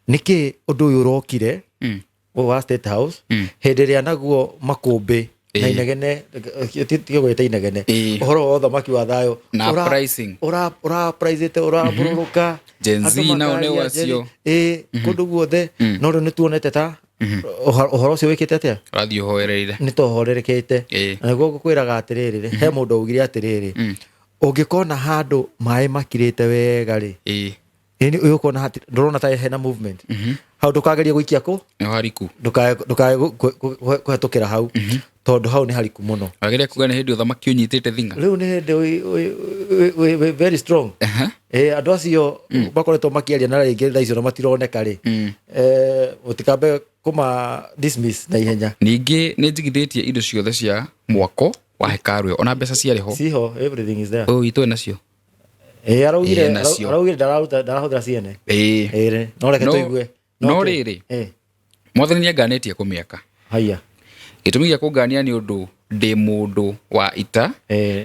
Nĩkĩ ũndũ ũyũ ũrokire ũyũ wa State House hĩndĩ ĩrĩa naguo makũmbĩ na inegene, tiga gwĩta inegene, ũhoro wa ũthamaki wa thayũ Na uprising. Ũra uprisĩte, ũrambũrũrũka. Gen Z Andũ nao nĩ makaria, acio. Gen- ĩĩ, kũndũ guothe. No rĩu nĩ tuonete ta ũhoro ũcio wĩkĩte atĩa? Ũrathiĩ ũhoereire. Nĩ tohorerekete. Na nĩguo ngũkwĩraga atĩrĩrĩ, he mũndũ augire atĩrĩrĩ, ũngĩkona handũ maĩ makirĩte wega rĩ, ĩni ũyũ ũkona ndũrona ta hena movement hau, ndũkagerie gũikia kũ. Nĩ hariku. Ndũkae kũhetũkĩra hau, tondũ hau nĩ hariku mũno. Wagĩrĩire kuga nĩ hĩndĩ ũthamaki ũnyitĩte thinga. Rĩu nĩ hĩndĩ wĩ very strong. Andũ acio makoretwo makĩaria na rĩngĩ thaa icio na matironeka rĩ, ũtikambe kũma dismiss na ihenya. Ningĩ nĩ njigithĩtie indo ciothe cia mwako wa hekaru ĩyo, ona mbeca ciarĩ ho. Ciho, everything is there. Ũyũ witũ ĩ nacio. Araugire Ĩ, nacio. Araugire ndararuta, ndarahũthĩra ciene. Ĩ, no reke tũigue. No rĩrĩ, mwathani nĩ anganĩtie kũmĩaka. Haya. Gĩtũmi gĩa kũngania nĩ ũndũ ndĩ mũndũ wa ita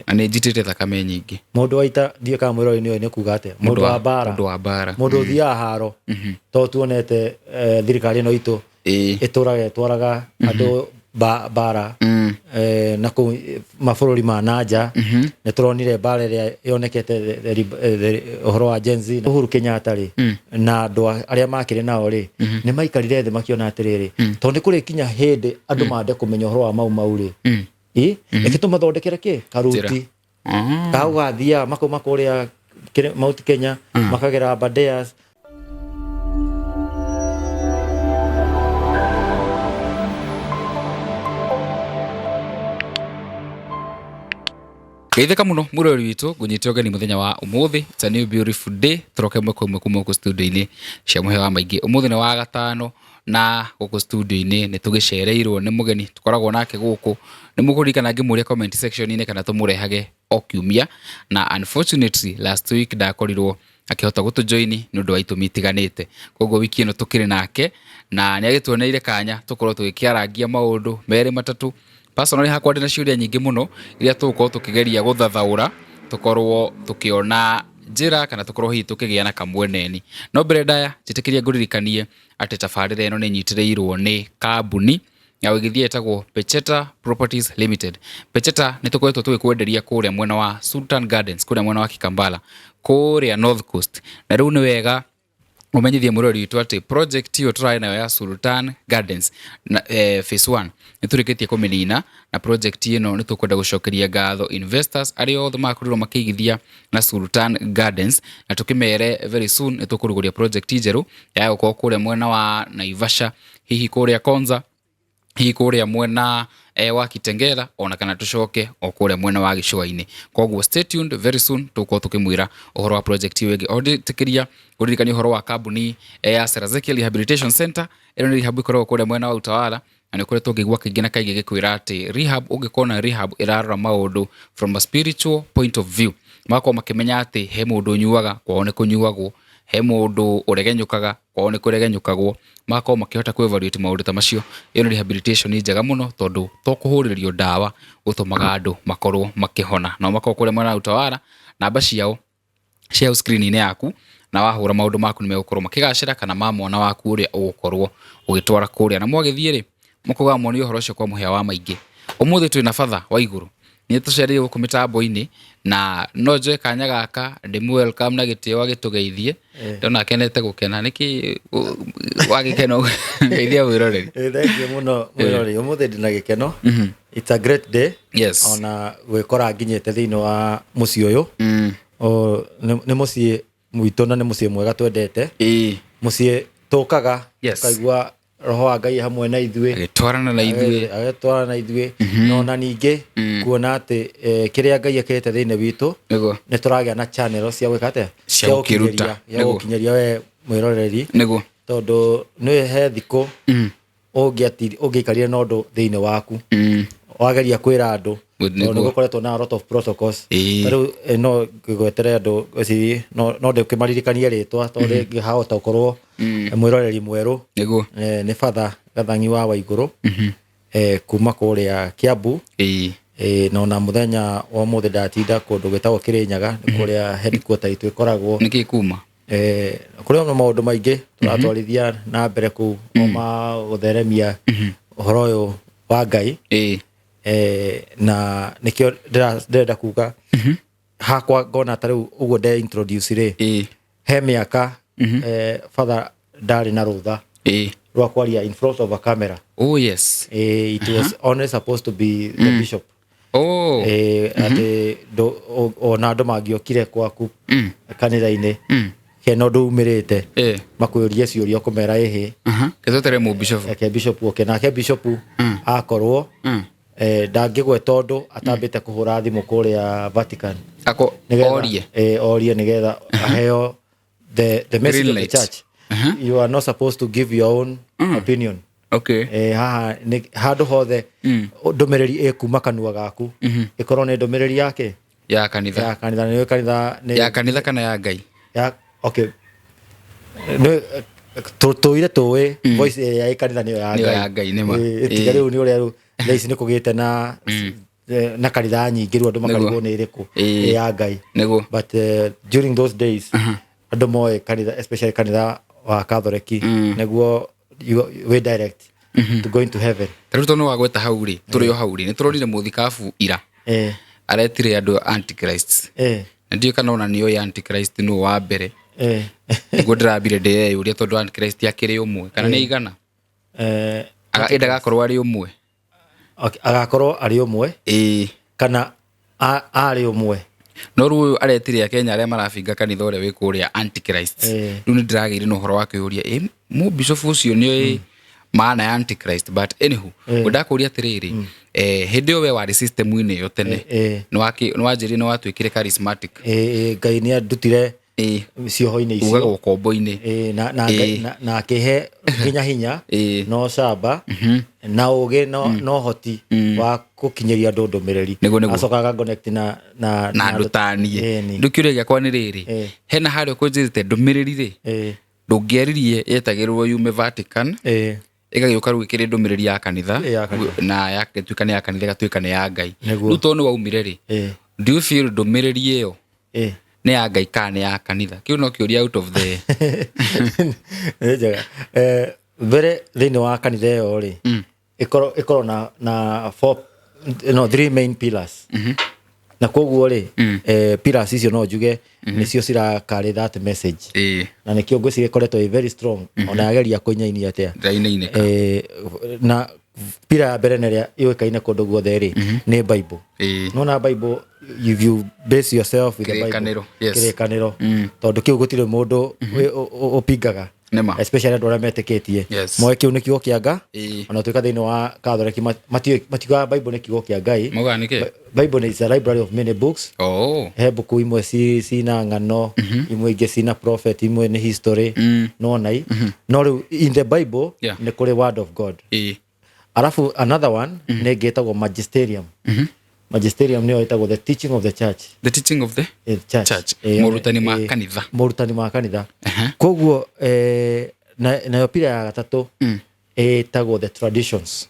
na nĩ njitĩte thakame nyingĩ. Mũndũ wa ita, ndiũĩ kana mwĩrori nĩoĩ nĩ kuga atĩa. Mũndũ wa mbara. Mũndũ wa mbara. Mũndũ ũthiaga haro, tondũ tuonete thirikari ĩno itũ ĩtũraga ĩtwaraga andũ mbara na kũu mabũrũri ma nanja. Nĩ tũronire mbara ĩrĩa yonekete ũhoro wa Gen Z. Uhuru Kenyatta rĩ, na andũ arĩa makĩrĩ nao rĩ, nĩ maikarire thĩ makĩona atĩrĩrĩ, tondũ nĩ kũrĩkinya hĩndĩ andũ mande kũmenya ũhoro wa Mau Mau rĩ, reke tũmathondekere kĩ karuti kau gathiaga makauma kũrĩa Mount Kenya, makagera Aberdares. Geithĩka mũno mwĩroreri witũ, ngũnyite ũgeni mũthenya wa ũmũthĩ. It's a new beautiful day. Tũroke ĩmwe kwa ĩmwe kuma gũkũ studio-inĩ cia mũhĩa wa maingĩ. Ũmũthĩ nĩ wa gatano na gũkũ studio-inĩ nĩ tũgĩcereirwo nĩ mũgeni tũkoragwo nake gũkũ. Nĩ mũkũririkana ngĩmũria comment section-inĩ kana tũmũrehage o kiumia, na unfortunately last week ndakorirwo akĩhota gũtũjoini nĩ ũndũ wa itũmi itiganĩte. Koguo wiki ĩno tũkĩrĩ nake na nĩ agĩtuoneire kanya tũkorwo tũgĩkĩarangia maũndũ merĩ matatũ. Personally hakwa ndĩna ciũria nyingĩ mũno iria tũgũkorwo tũkĩgeria gũthathaũra, tũkorwo tũkĩona njĩra kana tũkorwo hihi tũkĩgĩa na kamweneni. No mbere ndaya, njĩtĩkĩrie ngũririkanie atĩ tabarĩra ĩno nĩ ĩnyitĩrĩirwo nĩ kambuni ya ũigithia ĩtagwo Pecheta Properties Limited. Pecheta nĩ tũkoretwo tũgĩkwenderia kũrĩa mwena wa Sultan Gardens, kũrĩa mwena wa Kikambala, kũrĩa North Coast. Na rĩu nĩ wega ũmenyithie mũrori witũ atĩ project ĩyo tũrarĩ nayo ya Sultan Gardens na, phase 1 nĩ tũrĩkĩtie kũmĩnina, na project ĩno nĩ tũkwenda gũcokeria ngatho investors arĩa othe makorirwo makĩigithia na Sultan Gardens, na tũkĩmere very soon nĩ tũkũrugũria project njerũ ya gũkorwo kũrĩa mwena wa Naivasha, hihi kũrĩa Konza, hihi kũrĩa mwena wa Kitengela, ona kana tũcoke o kũrĩa mwena wa gĩcũa-inĩ. Koguo stay tuned, very soon tũgũkorwo tũkĩmwĩra ũhoro wa project ĩyo ĩngĩ. O ndĩtĩkĩria kũririkania ũhoro wa kambuni ya Sarah Ezekiel Rehabilitation Center. Ĩno nĩ rehab ĩkoragwo kũrĩa mwena wa Utawala, na nĩ ũkoretwo ũngĩigua kaingĩ na kaingĩ gĩkwĩra atĩ rehab, ũngĩkorwo na rehab ĩrarora maũndũ from a spiritual point of view, magakorwo makĩmenya atĩ he mũndũ ũnyuaga, kwao nĩ kũnyuagwo, he mũndũ ũregenyũkaga, kwao nĩ kũregenyũkagwo, magakorwo makĩhota kũ evaluate maũndũ ta macio. Ĩyo nĩ rehabilitation njega mũno, tondũ to kũhũrĩrĩrio ndawa gũtũmaga andũ makorwo makĩhona. Nao makoragwo kũrĩa mwena wa Utawala, namba ciao cia hau screen-inĩ yaku, na wahũra maũndũ maku nĩ megũkorwo makĩgacĩra, kana ma mwana waku ũrĩa ũgũkorwo ũgĩtwara kũrĩa. Na mwagĩthiĩ rĩ, mũkauga muonio ũhoro ũcio kwa mũhĩa wa maingĩ. Ũmũthĩ twĩna batha wa igũrũ, nĩ tũcereire gũkũ mĩtambo-inĩ, na no njoe kanya gaka ndĩmũ welcome na gĩtĩo agĩtũgeithie. Ndona akenete gũkena nĩkĩ wagĩkena ũguo? Geithia mwĩroreri. Thank you mũno mwĩroreri, ũmũthĩ ndĩna gĩkeno. It's a great day. Ona gwĩkora nginyĩte thĩinĩ wa mũciĩ ũyũ. Nĩ mũciĩ mwitũ na nĩ mũciĩ mwega twendete. Mũciĩ tũkaga tũkaigua roho wa Ngai hamwe na ithuĩ, agĩtwarana na ithuĩ. Agĩtwarana na ithuĩ. Na ona ningĩ kuona atĩ kĩrĩa Ngai ekĩrĩte thĩinĩ witũ, nĩ tũragĩa na channel cia gwĩka atĩa? Cia gũkĩruta. Cia gũkinyĩria we mwĩroreri. Tondũ nĩ he thikũ ũngĩaikarire na ũndũ thĩinĩ waku, wageria kwĩra andũ, tondũ nĩ gũkoretwo na a lot of protocols. Ta rĩu no ngĩgwetere andũ ngwĩciria no ndĩkĩmaririkanie rĩtwa, tondũ rĩngĩ hahota gũkorwo mwĩroreri mwerũ. Nĩ Father Gathang'i wa Waigũrũ, kuma kũrĩa Kiambu. Na ona mũthenya wa ũmũthĩ ndatinda kũndũ gwĩtagwo Kĩrĩnyaga, nĩ kũrĩa headquarter itũ ĩkoragwo. Nĩkĩ kuma? Kũrĩ ona maũndũ maingĩ tũratwarithia na mbere kũu, o ma gũtheremia ũhoro ũyũ wa Ngai. Na nĩkĩo ndĩrenda kuga hakwa ngona ta rĩu ũguo nde introduce rĩ, he mĩaka father ndarĩ na rũtha rwa kwaria in front of a camera. Oh yes. It was only supposed to be the bishop. Atĩ ona andũ mangĩokire gwaku kanitha-inĩ kena ũndũ umĩrĩte, makwĩũrie ciũria, ũkũmera ĩhĩ. Ketwetere mũbishofu. Reke bishop oke, nake bishop akorwo ndangĩgweta ũndũ atambĩte kũhũra thimũ kũrĩa Vatican Ako nĩgetha orie. Orie nĩgetha aheo the message Green of the light. church. You are not supposed to give your own opinion. Haha nĩ handũ hothe ndũmĩrĩri ĩkuma kanua gaku ĩkorwo nĩ ndũmĩrĩri yake. Ya kanitha. Ya kanitha, nĩ kanitha nĩ Ya kanitha kana ya Ngai? Ya, okay, nĩ tũire tũĩ voice ĩrĩa ĩ kanitha nĩyo ya Nĩyo Ngai. ya Ngai, nĩma. Tiga rĩu nĩ ũrĩa rĩu thaa ici nĩ kũgĩte na kanitha nyingĩ, rĩu andũ makarigwo nĩ ĩrĩkũ ĩ ya Ngai. But during those days andũ moĩ kanitha, especially kanitha wa Katholeki, nĩguo way direct to going to heaven. Ta rĩu tondũ nĩwagweta hau rĩ, tũrĩ o hau rĩ, nĩ tũronire mũthikabu ira aretire andũ antichrist. Na ndiũĩ kana ona nĩoĩ antichrist nũ wa mbere. Nĩguo ndĩrambire ndĩreyũria, tondũ antichrist akĩrĩ ũmwe kana nĩ igana? Ĩndĩ agakorwo arĩ ũmwe. Okay, agakorwo arĩ ũmwe kana arĩ ũmwe. No rĩu ũyũ aretire akenya arĩa marabinga kanitha ũrĩa wĩ kũrĩa antichrist. Rĩu nĩ ndĩragĩire na ũhoro wa kwĩyũria, ĩ mũbishofu ũcio nĩoĩ maana ya antichrist? But anywho, ndakũria atĩrĩrĩ, hĩndĩ ĩyo we warĩ system-inĩ ĩyo tene, nĩwanjĩrire nĩwatuĩkire charismatic. Ngai nĩ andutire cioho-inĩ ugaga icio ũkombo-inĩ. Na akĩhe nginya hinya no camba na ũgĩ no ũhoti wa gũkinyĩria andũ ndũmĩrĩri. Nĩguo. Acoka aga-connect na na na andũ taniĩ. Ĩni. Rĩu kĩũria gĩakwa nĩ rĩrĩ, hena harĩa ũkũnjĩrĩte ndũmĩrĩri rĩ, ndũngĩaririe, yetagĩrĩrwo yume Vatican, ĩgagĩũka rĩu ĩkĩrĩ ndũmĩrĩri ya kanitha. Ya kanitha. Na yatuĩka nĩ ya kanitha, ĩgatuĩka nĩ ya Ngai. Nĩguo. Rĩu tondũ nĩ waumire rĩ, do you feel ndũmĩrĩri ĩyo nĩ ya Ngai kana nĩ ya kanitha? Kĩu no kĩũria out of the Nĩ njega. Mbere thĩinĩ wa kanitha ĩyo rĩ, ĩkorwo na four, no three main pillars, na koguo rĩ, pillars icio no njuge nĩcio cirakarĩ that message. Na nĩkĩo ngwĩciria ĩkoretwo ĩ very strong, ona yageria kũinainia atĩa. Ndainainĩka. Na pillar ya mbere na ĩrĩa yũĩkaine kũndũ guothe rĩ, nĩ Bible. Nona Bible, if you base yourself with the Bible. Kĩrĩkanĩro, yes. Kĩrĩkanĩro, tondũ kĩu gũtirĩ mũndũ ũpingaga. Nĩma. Especially andũ arĩa metĩkĩtie moe kĩu nĩ kiugo kĩa Nga. Ona tuĩka thĩinĩ wa Katholeki matiugaga Bible nĩ kiugo kĩa Ngai. Maugaga nĩkĩ? Bible is a library of many books. He mbuku imwe cina ng'ano, imwe ingĩ cina prophet, imwe nĩ history, nona i no rĩu in the Bible nĩ kũrĩ word of God. Alafu another one nĩ ĩngĩ ĩtagwo magisterium. Magisterium nĩyo ĩtagwo the teaching of the church. The teaching of the church. Church. Morutani ma kanitha. Morutani ma kanitha. Koguo nayo pillar ya gatatũ ĩtagwo the traditions,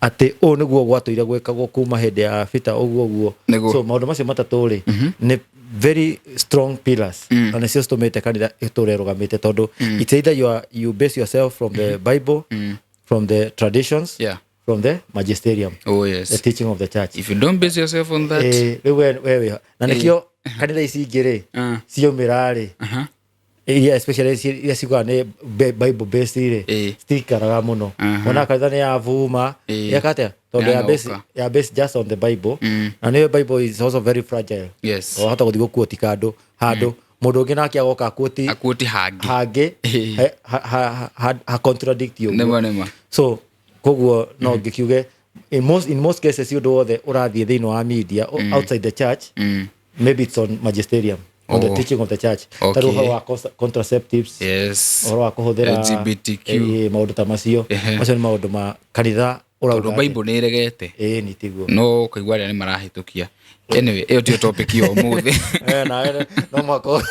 atĩ ũũ nĩguo gwatũire gwĩkagwo kuma hĩndĩ ya bita, ũguo ũguo. So maũndũ macio matatũ rĩ, nĩ very strong pillars, na nĩcio citũmĩte kanitha ĩtũre ĩrũgamĩte, tondũ it's either you base yourself from the Bible, from the traditions, from the magisterium, the teaching of the church. If you don't base yourself on that, Rĩu we wĩho na nĩkĩo kanitha ici ingĩ rĩ, ciaumĩra rĩ, iria especially iria ciugaga nĩ Bible based rĩ, citikaraga mũno. Ona kanitha nĩ yavuma, yeka atĩa, tondũ ya base, Yang'auka. ya base just on the Bible, na nĩyo Bible is also very fragile. Wahota gũthiĩ gũkuoti kandũ handũ, mũndũ ũngĩ nake agoka akuoti akuoti hangĩ. Hangĩ ha contradict ũguo. Nĩma nĩma. So koguo no ngĩkiuge in most cases ũndũ wothe ũrathiĩ thĩinĩ wa media outside the church, maybe it's on magisterium, on the teaching of the church. Ta rĩu ũhoro wa contraceptives, ũhoro wa kũhũthĩra LGBTQ. Maũndũ ta macio. Macio nĩ maũndũ ma kanitha Tondũ ũrauga. Bible nĩ ĩregete. Ĩĩ, nĩ tiguo. No ũkaigua arĩa nĩ marahĩtũkia. Anyway, ĩyo tiyo topic ya ũmũthĩ. Nawe no mwaka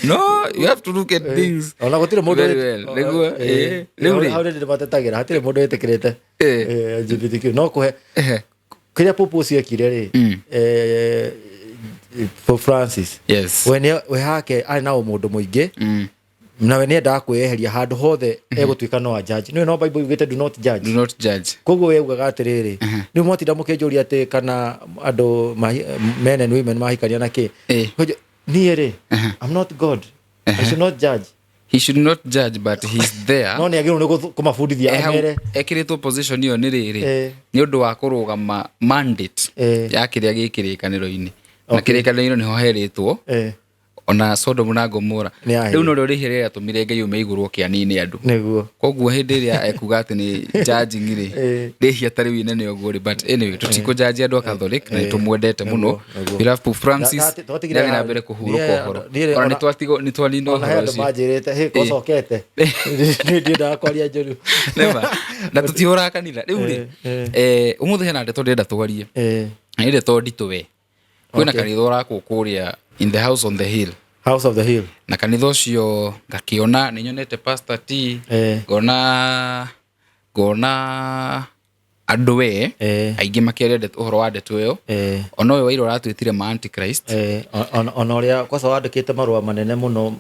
No, you have to look at things ona gũtirĩ mũndũ very well. Nĩguo, rĩu rĩ. Hau nĩ matetagĩra, hatirĩ mũndũ wĩtĩkĩrĩte LGBTQ, no kũhe kĩrĩa pope ũcio ekire rĩ, Pope Francis we we hake arĩ na ũmũndũ mũingĩ na we nĩendaga kwĩyeheria handũ hothe egũtuĩka no a judge. Nĩwe no Bible yugĩte, "Do not judge." Do not judge. Koguo we ugaga atĩrĩrĩ, rĩu mwatinda mũkĩnjũria atĩ kana andũ men and women mahikania na kĩ. Niĩ rĩ, I'm not God, I should not judge. He should not judge, but he's there. No nĩ agĩrĩirwo nĩ kũmabundithia amere. Ekĩrĩtwo position ĩyo nĩ rĩrĩ nĩ ũndũ wa kũrũgama mandate ya kĩrĩa gĩ kĩrĩkanĩro-inĩ, na kĩrĩkanĩro-inĩ nĩho herĩtwo ona Sodom na Gomora. Nĩ ahĩire. Rĩu norĩo rĩhia rĩrĩa rĩatũmire Ngai ume igũrũ oke anine andũ. Koguo hĩndĩ ĩrĩa ekuga atĩ nĩ judging rĩ, rĩhia ta rĩu inene ũguo rĩ. But anyway, tũtikũjanji andũ a Catholic na nĩtũmwendete mũno. Nĩguo. We love Pope Francis. Twatigire Nĩathiĩ na mbere kũhurũka ũhoro. Ona nĩtwanina Ona he ũhoro andũ ũcio. manjĩrĩte hĩ kocokete nĩ ndiendaga kwaria njũru. Never. Na tũtihũraga kanitha rĩu rĩ. Ũmũthĩ hena ndeto ndĩrenda twarie, na nĩ ndeto nditũ we. Kwĩna kanitha ũrakwo kũrĩa in the house on the hill. House of the Hill. Na kanitha ũcio ngakĩona nĩ nyonete Pastor T, ngona andũ we aingĩ makĩaria ũhoro wa ndeto ĩyo, ona ũyũ waira ũratwĩtire ma antichrist. Ona ũrĩa kwaca wandĩkĩte marũa manene mũno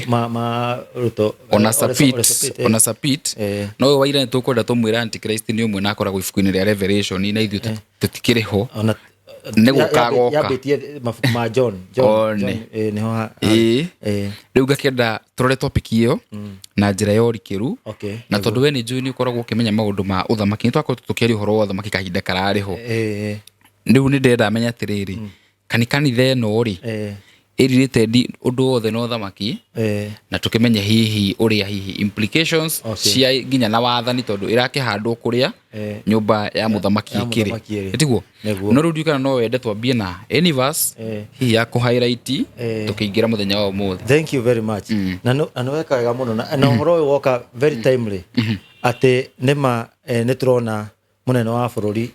ma ma Ruto. Ona Sapit, Sapit, ona Sapit. No ũyũ waira nĩ tũkwenda tũmwĩre antichrist nĩ ũmwe na akoragwo ibuku-inĩ rĩa Revelation, na ithuĩ tũtikĩrĩ ho. Ona Nĩ gũka agoka. Yambĩtie mabuku ma John John, One. John, nĩho Rĩu ngakĩenda tũrore topic ĩyo na njĩra ya ũrikĩru, na tondũ we nĩ njũĩ nĩ ũkoragwo ũkĩmenya maũndũ ma ũthamaki, nĩ twakoretwo tũkĩaria ũhoro wa ũthamaki kahinda kararĩ ho. Rĩu nĩ ndĩrenda menye atĩrĩrĩ, kani kanitha ĩno rĩ ĩrirĩte ũndũ wothe na ũthamaki, na tũkĩmenye hihi ũrĩa hihi implications cia nginya na wathani, tondũ ĩrakĩhandwo kũrĩa nyũmba ya mũthamaki ya ĩkĩrĩ. Mũthamaki ĩrĩ. Tiguo? Nĩguo. No rĩu ndiũĩ kana no wende twambie na any verse hihi ya kũ highlight tũkĩingĩra mũthenya wa ũmũthĩ. Thank you very much. Na nĩ weka wega mũno, na ũhoro ũyũ woka very timely, atĩ nĩma nĩ tũrona mũnene wa bũrũri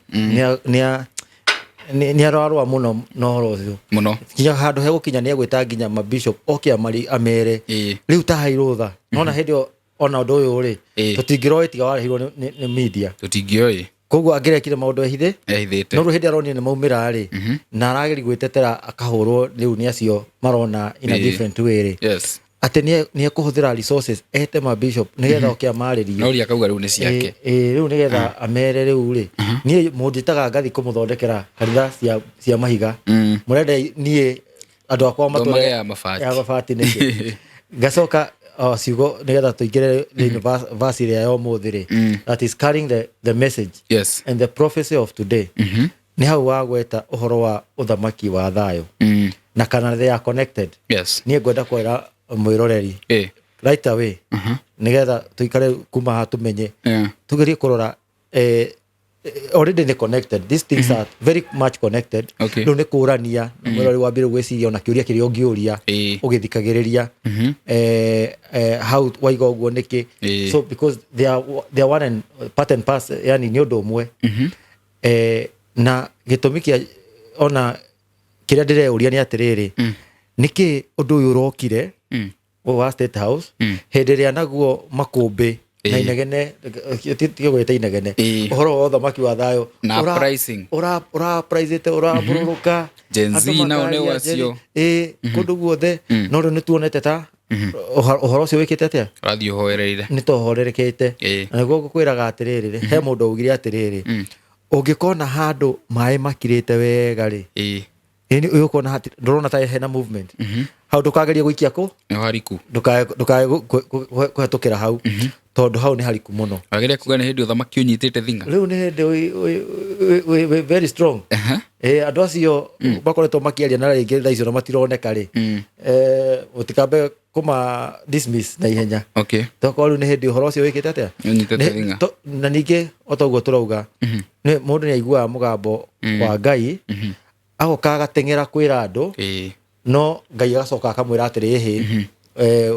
nĩ ararũa mũno na ũhoro ũcio. Mũno. Nginya handũ hegũkinya nĩ egwĩta nginya mabishop oke amari amere rĩu ta hairũtha nona hĩndĩ ĩyo ona ũndũ ũyũ rĩ, tũtingĩroĩ tiga warehirwo nĩ media. Tũtingĩoĩ. Koguo angĩrekire maũndũ ehithe ehithĩte. No rĩu hĩndĩ aronire nĩ maumĩra rĩ, na arageria gwĩtetera akahũrwo rĩu nĩ acio marona in a different way rĩ, atĩ nĩ ekũhũthĩra resources ete ma bishop nĩgetha oke amarĩrie. No ria akauga rĩu nĩ ciake. Ĩ, rĩu nĩgetha amere rĩu rĩ, niĩ mũnjĩtaga ngathi kũmũthondekera kanitha cia mahiga, mũrenda niĩ andũ akwa Thomage matũre ya mabati. Ya mabati nĩkĩ? Ngacoka o ciugo nĩgetha tũingĩre thĩinĩ verse ĩrĩa ya ũmũthĩ rĩ, that is carrying the message and the prophecy of today, nĩ hau wagweta ũhoro wa ũthamaki wa thayũ na kana they are connected. Niĩ ngwenda kwĩra mwĩroreri right away, nĩgetha tũikare kuma haha tũmenye, tugerie kũrora, already nĩ connected. These things are very much connected. Rĩu nĩ kũrania na mwĩroreri wambire gwĩciria ona kĩũria kĩrĩa ũngĩũria ũgĩthikagĩrĩria, hau waiga ũguo nĩkĩ. So because they are one and part and parcel, yani nĩ ũndũ ũmwe. Na gĩtũmi kĩa ona kĩrĩa ndĩreuria nĩ atĩrĩrĩ, nĩkĩ ũndũ ũyũ ũrokire ũyũ wa State House hĩndĩ ĩrĩa naguo makũmbĩ na inegene, tiga gwĩta inegene, ũhoro wa ũthamaki wa thayũ Na uprising. Ũra uprisĩte, ũrambũrũrũka. Gen Z Andũ nao nĩo makaria, acio. Gen Z, kũndũ guothe. No rĩu nĩ tuonete ta ũhoro ũcio wĩkĩte atĩa? Ũrathiĩ ũhoereire. Nĩ tohorerekete. Na nĩguo ngũkwĩraga atĩrĩrĩ, he mũndũ augire atĩrĩrĩ, ũngĩkona handũ maĩ makirĩte wega rĩ, ĩni ũkona ndũrona ta hena movement hau, ndũkagerie gũikia kũ. Nĩho hariku. Ndũkae kũhetũkĩra hau, tondũ hau nĩ hariku mũno. Wagĩrĩire kuga nĩ hĩndĩ ũthamaki ũnyitĩte thinga. Rĩu nĩ hĩndĩ wĩ very strong. Andũ acio makoretwo makĩaria na rĩngĩ thaa icio na matironeka rĩ, ũtikambe kũma dismiss na ihenya. Tokorwo rĩu nĩ hĩndĩ ũhoro ũcio wĩkĩte atĩa? Ũnyitĩte thinga. Na ningĩ o ta ũguo tũrauga, nĩ mũndũ nĩ aiguaga mũgambo wa Ngai, agoka agateng'era kwĩra andũ, no Ngai agacoka akamwĩra atĩrĩ, ĩhĩ,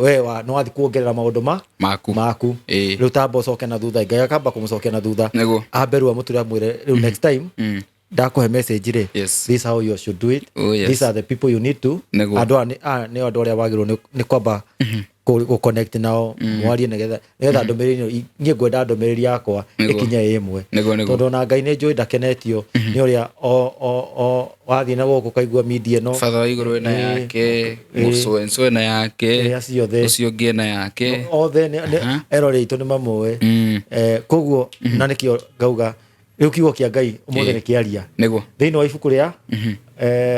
we wa nĩ wathiĩ kuongerera maũndũ ma maku. Maku. Rĩu tamba ũcoke na thutha. Ngai akamba kũmũcokia na thutha. Ambe rĩu amũture, amwĩre rĩu next time ndakũhe message rĩ, this is how you should do it. Oh, yes. These are the people you need to andũ aya nĩ andũ arĩa wagĩrĩirwo nĩ kwamba. Gũ connect nao, mwarie nĩgetha ndũmĩrĩri ĩno, niĩ ngwenda ndũmĩrĩri yakwa ĩkinye ĩ ĩmwe. Nĩguo. Tondũ ona Ngai nĩ njũĩ ndakenetio nĩ ũrĩa o wathiĩ na gũkũ ũkaigua media ĩno. Batha wa igũrũ ena yake, mũcwenco ena yake, Acio othe. Ũcio ũngĩ ena yake. Othe erori aitũ nĩ mamũĩ. Koguo na nĩkĩo ngauga rĩu kiugo kĩa Ngai ũmũthĩ nĩ kĩaria thĩinĩ wa ibuku rĩa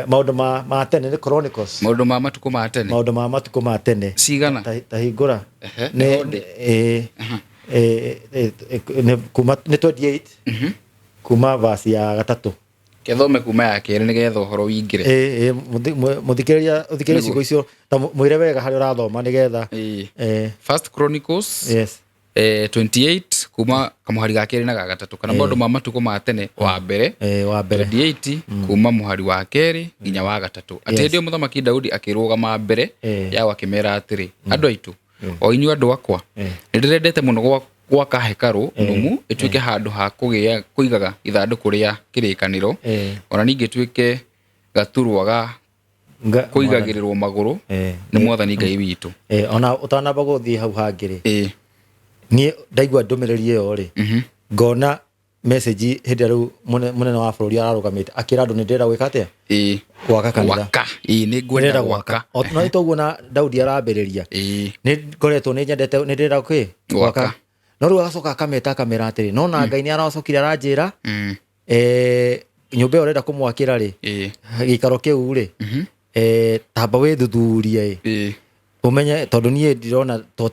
maũndũ ma tene, nĩ Chronicles. Maũndũ ma matukũ ma tene. Maũndũ ma matukũ ma tene. Cigana? Ta hingũra. Nĩ hĩndĩ. Nĩ kuma nĩ 28, kuma verse ya gatatũ. Kethome kuma ya kerĩ nĩgetha ũhoro wingĩre. Ĩ, mũthikĩrĩria, ũthikĩrĩrie ciugo icio, ta mwĩre wega harĩa ũrathoma nĩgetha First Chronicles 28, kuma kamũhari ga kerĩ na ga gatatũ, kana maũndũ ma matukũ ma tene wa mbere Wa mbere. 28, kuma mũhari wa kerĩ nginya wa gatatũ, atĩ hĩndĩ ĩyo mũthamaki Daudi akĩrũgama mbere yao akĩmera atĩrĩ, "Andũ aitũ, o inyuĩ andũ akwa, nĩ ndĩrendete mũno gwaka hekarũ nũmu ĩtuĩke handũ ha kũigaga ithandũkũ rĩa kĩrĩkanĩro, ona ningĩ ĩtuĩke gaturwa ga kũigagĩrĩrwo magũrũ nĩ Mwathani Ngai witũ." Ona ũtanamba gũthiĩ hau hangĩ rĩ, niĩ ndaigua ndũmĩrĩri ĩyo rĩ, ngona message hĩndĩ ĩrĩa rĩu mũnene wa bũrũri ararũgamĩte akĩra andũ nĩ ndĩrenda gwĩka atĩa? Gwaka kanitha. Gwaka, ĩĩ, nĩ ngwenda Ndĩrenda gwaka. No toguo na Daudi arambĩrĩria, nĩ ngoretwo nĩ nyendete, nĩ ndĩrenda kĩ? Gwaka. No rĩu agacoka akameta akamera atĩrĩ, no na Ngai nĩ aracokire aranjĩra, nyũmba ĩyo ũrenda kũmwakĩra rĩ, gĩikaro kĩu rĩ, tamba wĩthuthurie ĩ, ũmenye, tondũ niĩ ndĩrona to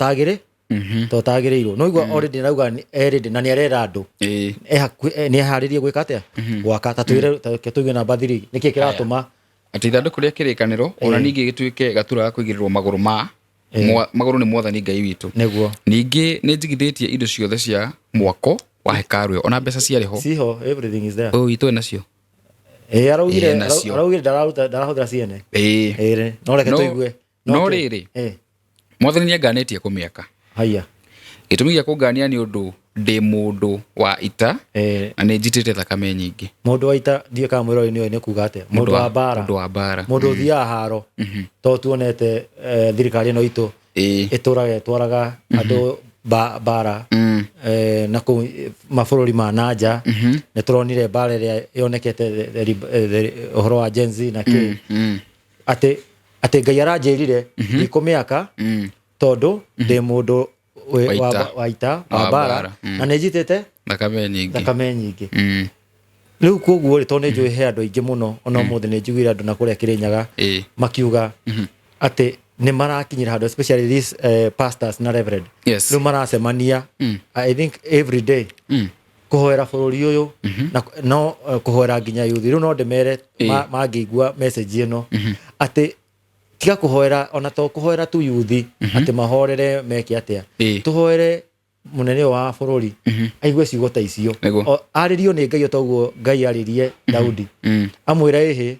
totagĩrĩirwo. No igua already arauga already na nĩ arera andũ nĩ eharĩrie gwĩka atĩa? Gwaka. Ta twĩre, ta reke tũigue namba 3, nĩkĩ kĩratũma Atĩ ithandũkũ rĩa kĩrĩkanĩro ona ningĩ gĩtuĩke gatura ga kũigĩrĩrwo magũrũ ma magũrũ nĩ Mwathani Ngai witũ. Ningĩ nĩ njigithĩtie indo ciothe cia mwako wa hekarũ ĩyo, ona mbeca ciarĩ ho. Ciho, everything is there. Ũyũ witũ enacio. Araugire Nacio. Araugire ndararuta, ndarahũthĩra ciene. No reke tũigue. No kĩ? Rĩrĩ, Mwathani nĩ anganĩtie kũmĩaka. Haya. Gĩtũmi gĩa kũngania nĩ ũndũ ndĩ mũndũ wa ita na nĩ njitĩte thakame nyingĩ. Mũndũ wa ita, ndiũĩ kana mwĩrori nĩoĩ nĩ kuga atĩa. Mũndũ wa mbara. Mũndũ wa mbara. Mũndũ ũthiaga haro, to tuonete thirikari ĩno itũ ĩtũraga ĩtwaraga andũ mbara na kũu mabũrũri ma nanja. Nĩ tũronire mbara ĩrĩa yonekete ũhoro wa Gen Z na kĩ, atĩ Ngai aranjĩrire ndikũmĩaka tondũ ndĩ mũndũ Wa ita. Wa ita, Wa wa mbara mbara, na nĩ njitĩte thakame nyingĩ. Thakame nyingĩ. Rĩu koguo rĩ, tondũ nĩ njũĩ he andũ aingĩ mũno, ona ũmũthĩ nĩ njiguire andũ na kũrĩa Kĩrĩnyaga makiuga atĩ nĩ marakinyĩra handũ, especially these pastors na reverend, rĩu maracemania, I think every day, kũhoera bũrũri ũyũ na no kũhoera nginya yuthi. Rĩu no ndĩmere mangĩigua message ĩno atĩ tiga kũhoera, ona to kũhoera tu yuthi atĩ mahorere meke atĩa, tũhoere mũnene ũyũ wa bũrũri aigue ciugo ta icio. Arĩrio nĩ Ngai o toguo Ngai arĩrie Daudi, amwĩre ĩhĩ,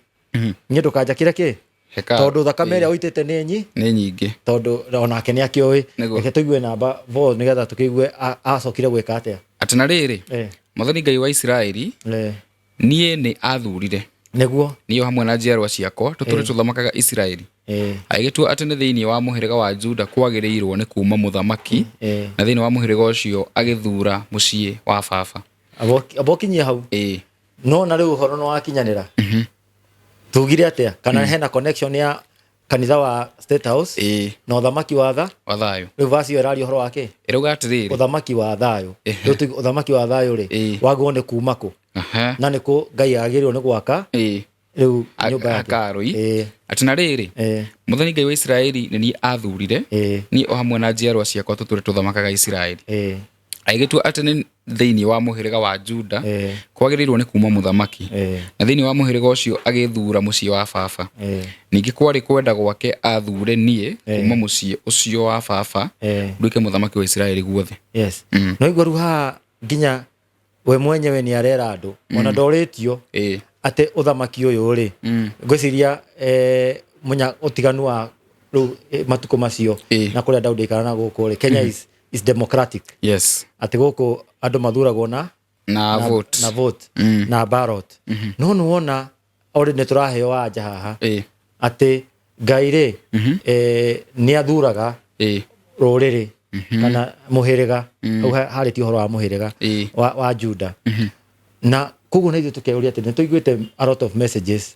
niĩ ndũkanjakĩre kĩ? Hekarũ. Tondũ thakame ĩrĩa ũitĩte nĩ nyi nĩ nyingĩ. Tondũ onake nĩ akĩũĩ. Reke tũigue namba 4 nĩgetha tũkĩigue acokire gwĩka atĩa. Atĩ na rĩrĩ, Mwathani Ngai wa Isiraeli niĩ nĩ athurire niĩ o hamwe na njiarwa ciakwa tũtũre tũthamakaga Isiraeli, agĩgĩtua atĩ nĩ thĩinĩ wa mũhĩrĩga wa Juda kwagĩrĩirwo nĩ kuma mũthamaki, na thĩinĩ wa mũhĩrĩga ũcio agĩthura mũciĩ wa baba. Abokinyie hau. No na rĩu ũhoro nĩ wakinyanĩra, tugire atĩa? Kana hena connection ya kanitha wa State House na ũthamaki wa tha wa thayũ? Rĩu verse ĩyo ĩraria ũhoro wa kĩ? Ĩrauga atĩrĩrĩ, ũthamaki wa thayũ. Rĩu tuge ũthamaki wa thayũ rĩ, wagĩrĩirwo nĩ kuma kũ? Na nĩ kũ Ngai agĩrĩirwo nĩ gwaka rĩu nyũmba yake? Hekarũ. Atĩ na rĩrĩ, Mwathani Ngai wa Isiraeli nĩ niĩ athurire niĩ o hamwe na njiarwa ciakwa tũtũre tũthamakaga Isiraeli, agĩgĩtua atĩ nĩ thĩinĩ wa mũhĩrĩga wa Juda kwagĩrĩirwo nĩ kuma mũthamaki, na thĩinĩ wa mũhĩrĩga ũcio agĩthura mũciĩ wa baba. Ningĩ kwarĩ kwenda gwake athure niĩ kuma mũciĩ ũcio wa baba nduĩke mũthamaki wa Isiraeli guothe. Yes. No igua rĩu haha nginya we mwenyewe nĩ arera andũ ona ndorĩtio atĩ ũthamaki ũyũ rĩ, ngwĩciria munya ũtiganu wa rĩu matukũ macio na kũrĩa Daudi aikara na gũkũ rĩ, Kenya is democratic, atĩ gũkũ andũ mathuragwo na na vote. Na vote na ballot. No nĩ wona already nĩ tũraheo anja haha atĩ Ngai rĩ, nĩ athuraga. Rũrĩrĩ kana mũhĩrĩga hau harĩtie ũhoro wa mũhĩrĩga wa Juda. Na koguo na ithuĩ tũkeyũria atĩ nĩ tũiguĩte a lot of messages,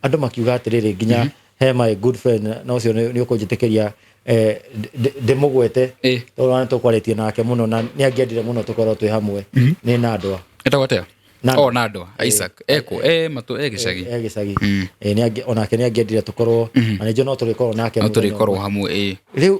andũ makiuga atĩrĩrĩ, nginya he my good friend, na ũcio nĩ ũkũnjĩtĩkĩria ndĩmũgwete, tondũ nĩ tũkwarĩtie nake mũno na nĩ angĩendire mũno tũkorwo twĩ hamwe, nĩ Nandwa. Etagwo atĩa? Nandwa. O Nandwa Isaac eko e matũ e gĩcagi. E gĩcagi. Onake nĩ angĩendire tũkorwo, na nĩ njũĩ no tũrĩkorwo nake No mũthenya tũrĩkorwo ũmwe. hamwe, ĩ. Rĩu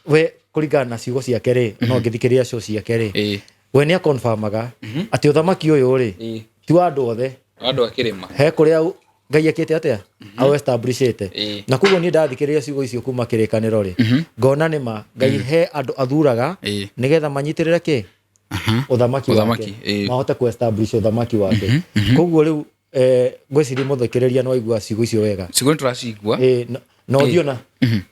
we kũringana na ciugo ciake rĩ, no ngĩthikĩrĩria ciugo ciake rĩ, we nĩ akonfamaga atĩ ũthamaki ũyũ rĩ, ti wa andũ othe. Andũ a kĩrĩma. He kũrĩa Ngai ekĩte atĩa, au establishĩte. Na koguo niĩ ndathikĩrĩria ciugo icio kuma Kĩrĩkanĩro rĩ, ngona nĩ ma Ngai he andũ athuraga nĩgetha manyitĩrĩre kĩ? Ũthamaki Ũthamaki, wake, mahote ku establish ũthamaki wake. Koguo rĩu ngwĩciria mũthikĩrĩria no aigua ciugo icio wega. Ciugo nĩ tũracigua. Na ũthiĩ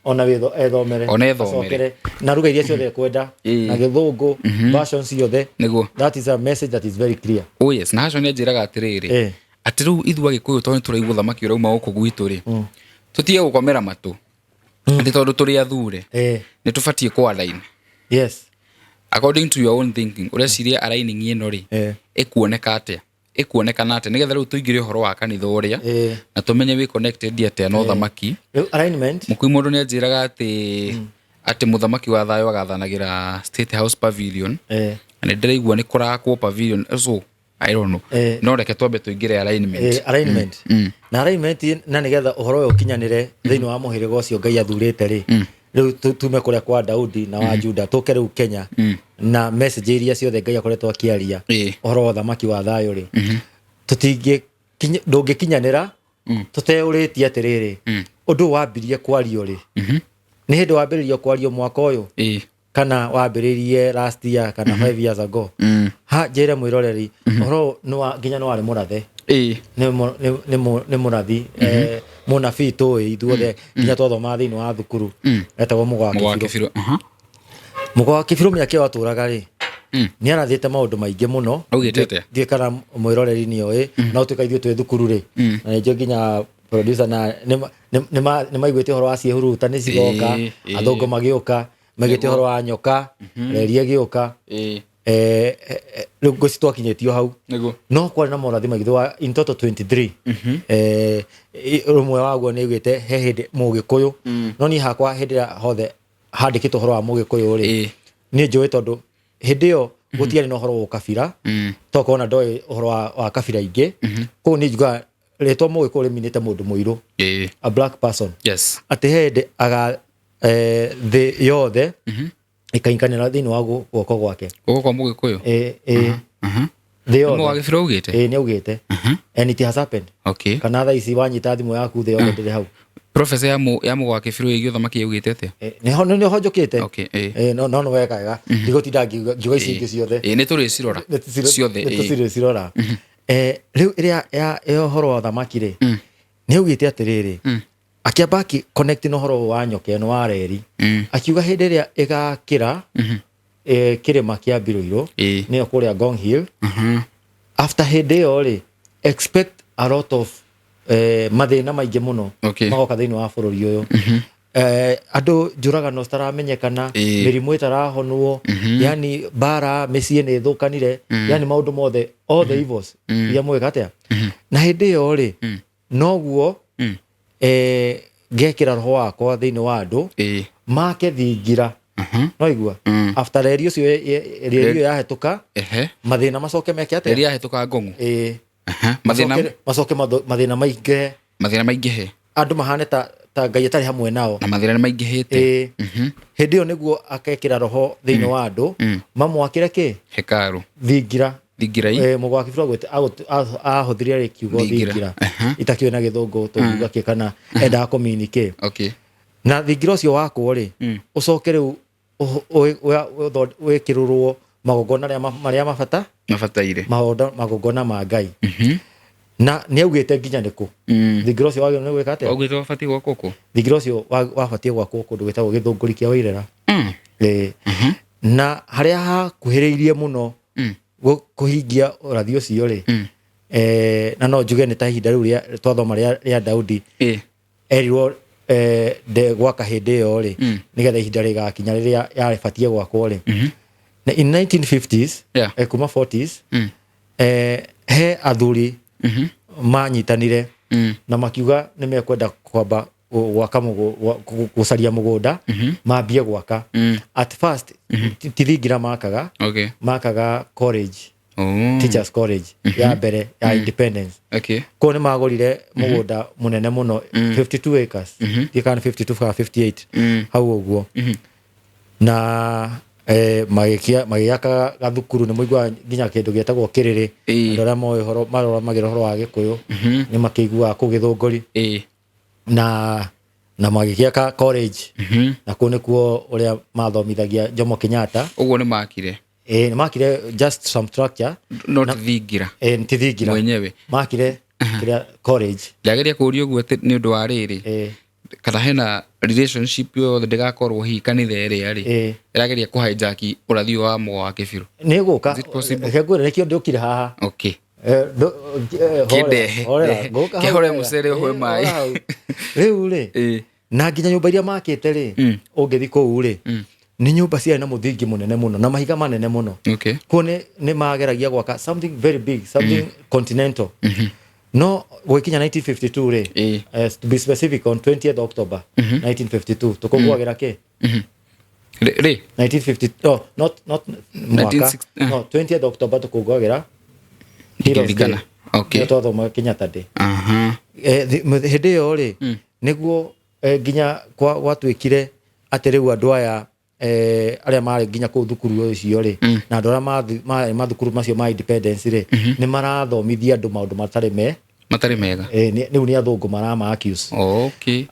ona ethomere. Ona ethomere. Acokere na ruga iria ciothe ekwenda, na Gĩthũngũ version ciothe. That is a message that is very clear. Oh yes, na hacio nĩ anjĩraga atĩrĩrĩ, atĩ rĩu ithuĩ Agĩkũyũ, tondũ nĩ tũraigua ũthamaki ũrauma gũkũ gwitũ rĩ, tũtige gũkomera matũ atĩ tondũ tũrĩ athure, nĩ tũbatiĩ kũ align. According to your own thinking, ũreciria aligning ĩno rĩ, ĩkuoneka atĩa, ĩkuonekana atĩa, nĩgetha rĩu tũingĩre ũhoro wa kanitha ũrĩa na tũmenye wĩ connected atĩa na ũthamaki? Rĩu alignment. Mũkui mũndũ nĩ anjĩraga atĩ mũthamaki wa thayũ agathanagĩra State House Pavilion, na nĩ ndĩraigua nĩ kũrakwo pavilion, so I don't know. No reke twambe tũingĩre alignment. Alignment. Na alignment, na nĩgetha ũhoro ũyũ ũkinyanĩre thĩinĩ wa mũhĩrĩga ũcio Ngai athurĩte rĩ, rĩu tume kũrĩa kwa Daudi na wa Juda, tũke rĩu Kenya na message iria ciothe Ngai akoretwo akĩaria ũhoro wa ũthamaki wa thayũ rĩ, tũtingĩ ndũngĩkinyanĩra tũteũrĩtie atĩrĩrĩ, ũndũ ũyũ wambirie kwario rĩ? Nĩ hĩndĩ wambĩrĩrio kwario mwaka ũyũ, kana wambĩrĩirie last year kana 5 years ago? Ha njĩre mwĩroreri, ũhoro ũyũ nginya nĩ warĩ mũrathe, nĩ mũrathi, mũnabii tũĩ ithuothe, nginya twathomaga thĩinĩ wa thukuru, etagwo Mũgo wa Mũgo wa Kĩbirũ. Kĩbirũ. Mũgo wa Kĩbirũ, mĩaka ĩyo atũraga rĩ, nĩ arathĩte maũndũ maingĩ mũno. Augĩte atĩa? Ndiũĩ kana mwĩroreri nĩ oĩ, no tuĩka ithuĩ twĩ thukuru rĩ, na nĩnjũĩ nginya producer na nĩ maiguĩte ũhoro wa ciĩhuruta nĩ cigoka, athũngũ magĩũka, maiguĩte ũhoro wa nyoka, reri ĩgĩũka. Rĩu ngwĩci twakinyĩtio hau. No kwarĩ na morathi maingĩ wa in total 23. Rũmwe waguo nĩ augĩte he hĩndĩ Mũgĩkũyũ, no niĩ hakwa hĩndĩ ĩrĩa hothe handĩkĩtwo ũhoro wa Mũgĩkũyũ rĩ, niĩ njũĩ tondũ hĩndĩ ĩyo gũtiarĩ na ũhoro wa ũkabira, tokorwo na ndoĩ ũhoro wa kabira ingĩ. Koguo niĩ njugaga rĩtwa Mũgĩkũyũ rĩminĩte mũndũ mũirũ, a black person, atĩ he hĩndĩ aga thĩ yothe ĩkainganĩra thĩinĩ wa guoko gwake. Guoko kwa Mũgĩkũyũ. Ĩ thĩ Mũgo wa yothe. Kĩbirũ augĩte? Ĩ, nĩ augĩte, and it has happened. Kana thaa ici wanyita thimũ yaku, thĩ yothe ndĩrĩ hau. Professor ya Mũgo wa Kĩbirũ ĩgiĩ ũthamaki yaugĩte atĩa? Nĩho nĩho njũkĩte. Okay, ĩ. No nĩ wega wega ndigũtinda ngiuga ici ingĩ ciothe. Ĩ, nĩ tũrĩcirora ciothe. Nĩ tũcirĩcirora. Rĩu ĩrĩa ya ũhoro wa ũthamaki rĩ, nĩ augĩte atĩrĩrĩ, akĩamba akĩ connect na ũhoro wa nyoka ĩno wa reri, akiuga hĩndĩ ĩrĩa ĩgakĩra kĩrĩma kĩa Mbirũirũ, nĩyo kũrĩa Ngong Hill, after hĩndĩ ĩyo rĩ, expect a lot of mathĩna maingĩ mũno magoka thĩinĩ wa bũrũri ũyũ, andũ njũragano citaramenyekana, mĩrimũ ĩtarahonwo, yani mbara, mĩciĩ nĩ ĩthũkanire, yani maũndũ mothe, all the evils iria mwĩka atĩa. Na hĩndĩ ĩyo rĩ, noguo ngekĩra roho wakwa thĩinĩ wa andũ make thingira. No igua, after reri ũcio, reri ĩyo yahĩtũka, mathĩna macoke meke atĩa? Rĩrĩa yahĩtũka ngong'u. Ĩ. Mathĩna. Macoke mathĩna maingĩhe. Mathĩna maingĩhe. Andũ mahane ta Ngai atarĩ hamwe nao. Na mathĩna nĩ maingĩhĩte. Ĩ, hĩndĩ ĩyo nĩguo akekĩra roho thĩinĩ wa andũ mamwakĩre kĩ? Hekarũ. Thingira. Thingirai. Mũgo wa Kĩbirũ ahũthĩrire rĩ kiugo Thingira. thingira. Itakĩũĩ na Gĩthũngũ tũngiuga kĩ, kana endaga kũmini kĩ. Na thingira ũcio wakwo rĩ, ũcoke rĩu wĩkĩrũrwo magongona marĩa mabata mabataire. Magongona ma Ngai. Na nĩ augĩte nginya nĩkũ thingira ũcio wagĩrĩirwo nĩ gwĩka atĩa. Augĩte wabatiĩ gwakwo kũ? Thingira ũcio wabatiĩ gwakwo kũndũ gwĩtagwo Gĩthũngũri kĩa Wairera. Ĩĩ. Na harĩa hakuhĩrĩirie mũno kũhingia ũrathi ũcio rĩ, na no njuge nĩ ta ihinda rĩu twathoma rĩa Daudi, erirwo Gwaka hĩndĩ ĩyo rĩ, nĩgetha ihinda rĩgakinya rĩrĩa yarĩbatiĩ gwakwo rĩ, na in 1950s, kuma 40s, he athuri manyitanire na makiuga nĩ mekwenda kwamba gwaka gũcaria mũgũnda mambie gwaka. At first ti thingira makaga, makaga college, teachers college ya mbere ya independence. Kũu nĩ magũrire mũgũnda mũnene mũno, 52 acres, ndiũĩ kana nĩ 52 kana 58, hau ũguo, na magĩaka gathukuru. Nĩ mũiguaga nginya kĩndũ gĩtagwo Kĩrĩrĩ. Andũ arĩa moĩ ũhoro, maroromagĩra ũhoro wa Gĩkũyũ, nĩ makĩiguaga kũu Gĩthũngũri. Na magĩgĩaka college, na kũu nĩkuo ũrĩa mathomithagia Jomo Kenyatta. Ũguo nĩ makire? Nĩ makire just some structure. No ti thingira? Ti thingira. Mwenyewe. Makire kĩrĩa college. Ndageria kũũria ũguo atĩ nĩ ũndũ wa rĩrĩ, kana hena relationship yothe ndĩgakorwo hihi kanitha ĩrĩa rĩ ĩrageria kũ hijack ũrathi ũyũ wa Mũgo wa Kĩbirũ. Nĩ gũka. Is it possible? Reke ngwĩre nĩkĩo ndĩũkire haha. Kĩndehe, Horera, ndehe. ngũka hau Kĩhore wega. mũcere ũhũe maĩ. Hora hau. Rĩu rĩ, na nginya nyũmba iria makĩte rĩ, ũngĩthi kũu rĩ, nĩ nyũmba ciarĩ na mũthingi mũnene mũno na mahiga manene mũno. Kuo nĩ mageragia gwaka something very big, something continental. No gũgĩkinya 1952 rĩ, to be specific, on 20th October 1952, tũkũngũagĩra kĩ? Rĩ? 1950, oh, not mwaka. 1960. No, 20th October tũkũngũagĩra Heroes Ndingĩririkana. Day. Nĩyo twathoma Kenyatta Day. Hĩndĩ ĩyo rĩ, nĩguo nginya gwatuĩkire atĩ rĩu andũ aya, arĩa marĩ nginya kũu thukuru ũcio rĩ, na andũ arĩa marĩ mathukuru macio ma independence rĩ, nĩ marathomithia andũ maũndũ matarĩ me matarĩ mega. Rĩu nĩ athũngũ marama accuse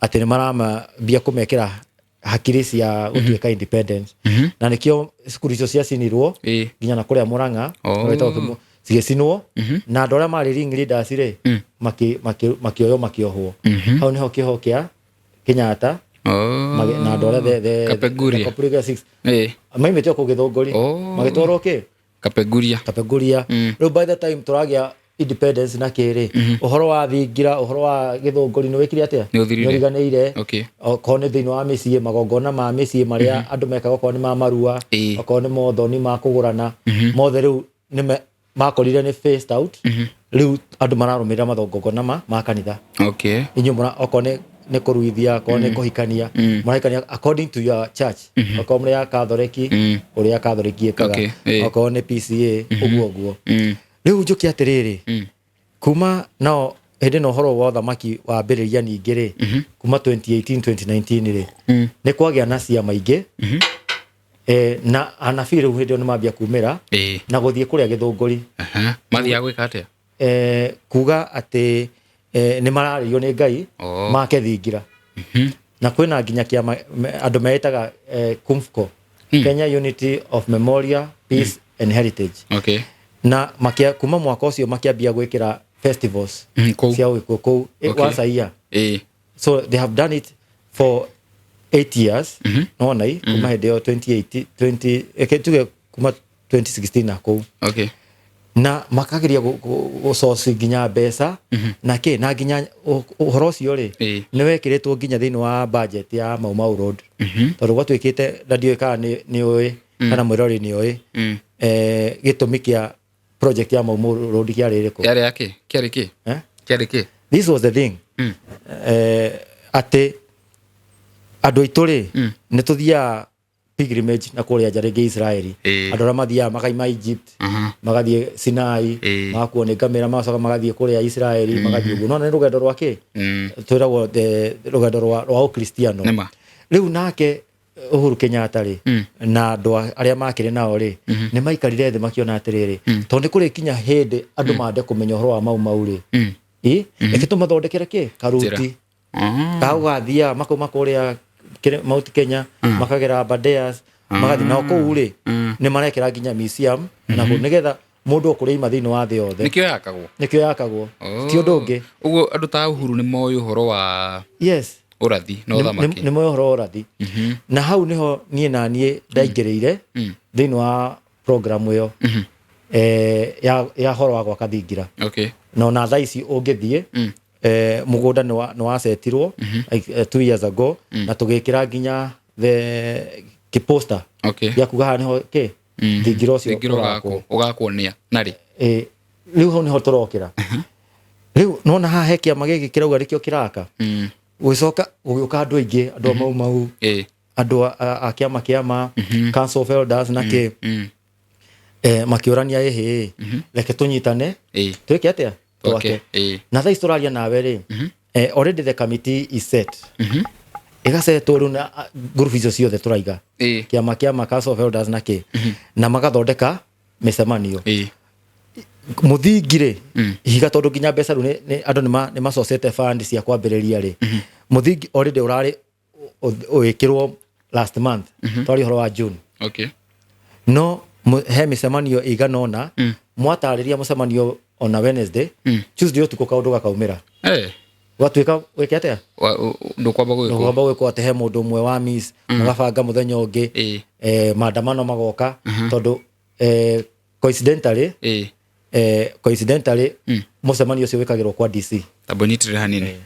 atĩ nĩ maramambia kũmekĩra hakiri cia gũtuĩka independence, na nĩkĩo cukuru icio ciacinirwo nginya na kũrĩa Mũrang'a. Gwĩtagwo cigĩcinwo, na andũ arĩa marĩ ring leaders rĩ, makĩoywo, makĩohwo. Hau nĩho kĩoho kĩa Kenyatta na andũ arĩa Kapenguria. the Kapenguria Six maimĩte o kũu Gĩthũngũri, magĩtwarwo kĩ? Kapenguria. Kapenguria. Rĩu by the time tũragĩa independence na kĩrĩ, ũhoro wa thingira, ũhoro wa Gĩthũngũri nĩ wĩkire atĩa? Nĩ ũthirire. Nĩ ũriganĩire. Okorwo nĩ thĩinĩ wa mĩciĩ, magongona ma mĩciĩ marĩa andũ mekaga, okorwo nĩ ma marua, okorwo nĩ mothoni ma kũgũrana, mothe rĩu nĩ makorire nĩ phased out. Rĩu andũ mararũmĩrĩra magongona ma kanitha. Inyuĩ mũra okorwo nĩ kũruithia, okorwo nĩ kũhikania, mũrahikania according to your church. Okorwo mũrĩ ya Katholeki, ũrĩa Katholeki ĩkaga. Okorwo nĩ PCA, ũguo ũguo. Rĩu njũke atĩrĩrĩ, kuma nao hĩndĩ ĩno ũhoro wa ũthamaki wambĩrĩria ningĩ rĩ, kuma 2018 2019 rĩ, nĩ kwagĩa na ciama ingĩ, na anabii rĩu hĩndĩ ĩyo nĩ mambia kumĩra na gũthiĩ kũrĩa Gĩthũngũri. Mathiaga gwĩka atĩa? Kuga atĩ nĩ mararĩrio nĩ Ngai make thingira, na kwĩna nginya kĩama andũ meĩtaga KUMFCO, Kenya Unity of Memorial, Peace and Heritage. Na makia, kuma mwaka ũcio makĩambia gwĩkĩra festivals Kũu. cia ũgĩkũyũ kũu, once a year. So they have done it for 8 years nona i kuma hĩndĩ ĩyo 2018 20, eke tuge kuma 2016 na kũu, na makageria gũcoci nginya mbeca na kĩ, na nginya ũhoro ũcio rĩ, nĩ wekĩrĩtwo nginya thĩinĩ wa budget ya Mau Mau Road, tondũ gwatuĩkĩte, na ndiũĩ kana nĩ ũĩ kana mwĩrori nĩ ũĩ, gĩtũmi kĩa project ya Mau Mau Road kĩarĩ ĩrĩkũ? Yarĩ yake kĩarĩ kĩ? Eh? Kĩarĩ kĩ? This was the thing, atĩ andũ aitũ rĩ, nĩ tũthiaga pilgrimage na kũrĩa nja, rĩngĩ Israeli, andũ arĩa mathiaga makaima Egypt, magathiĩ Sinai, magakuo nĩ ngamĩra, magacoka magathiĩ kũrĩa Israeli, magathiĩ ũguo. No nĩ rũgendo rwa kĩ? Twĩragwo rũgendo rwa ũkristiano. Nĩma. Rĩu nake Uhuru Kenyatta rĩ, na andũ arĩa makĩrĩ nao rĩ, nĩ maikarire thĩ makiona atĩrĩrĩ, tondũ nĩ kũrĩ kinya hĩndĩ andũ mande kũmenya ũhoro wa Mau Mau rĩ, reke tũmathondekere kĩ karuti gagũgathiaga makauma kũrĩa Mount Kenya, makagera Aberdares, magathiĩ nao kũu rĩ, nĩ marekĩra nginya museum na kũu, nĩgetha mũndũ okũrĩa ima thĩinĩ wa thĩ yothe. Nĩkĩo yakagwo? Nĩkĩo yakagwo, ti ũndũ ũngĩ. Ũguo andũ ta Uhuru nĩ moĩ ũhoro wa ũrathi na ũthamaki. Nĩ moĩ ũhoro wa ũrathi, na hau nĩho niĩ na niĩ ndaingĩrĩire thĩinĩ wa program ĩyo ya horo wa gwaka thingira. Na ona thaa ici ũngĩthiĩ Mũgũnda nĩ wacetirwo like, 2 years ago, na tũgĩkĩra nginya the kĩposter gĩa kuga haha nĩho kĩ thingira ũcio Thingira ũrakwo. ũgakwo ũgakwo nĩa narĩ? Rĩu hau nĩho tũrokĩra. Rĩu nona haha he kĩama gĩkĩ kĩrauga nĩkĩo kĩraka. Gũgĩcoka gũgĩũka andũ aingĩ, andũ a Mau Mau, andũ a kĩama Council of Elders na kĩ, makĩũrania, ĩhĩ, reke tũnyitane, twĩke atĩa? Twake. Twake. Na thaa ici tũraria nawe rĩ, already the committee is set, ĩgacetwo rĩu na group icio ciothe tũraiga, kĩama Council of Elders na kĩ, na magathondeka mĩcemanio. Mũthingi rĩ, ihiga, tondũ nginya mbeca rĩu andũ nĩ macocete fund cia kwambĩrĩria rĩ, mũthingi already ũrarĩ ũgĩkĩrwo last month, twarĩ ũhoro wa June. No he mĩcemanio ĩigana ũna mwatarĩria mũcemanio ona Wednesday, Tuesday ũtukũ kaũndũ gakaumĩra, gwatuĩka gwĩke atĩa? Ndũkwamba gwĩkwo. Kwamba gwĩkwo atĩ he mũndũ ũmwe wa miss, mũgabanga mũthenya ũngĩ, maandamano magoka, tondũ coincidentally, coincidentally mũcemanio ũcio wĩkagĩrwo kwa DC. Tamba nyitĩrĩre hanini.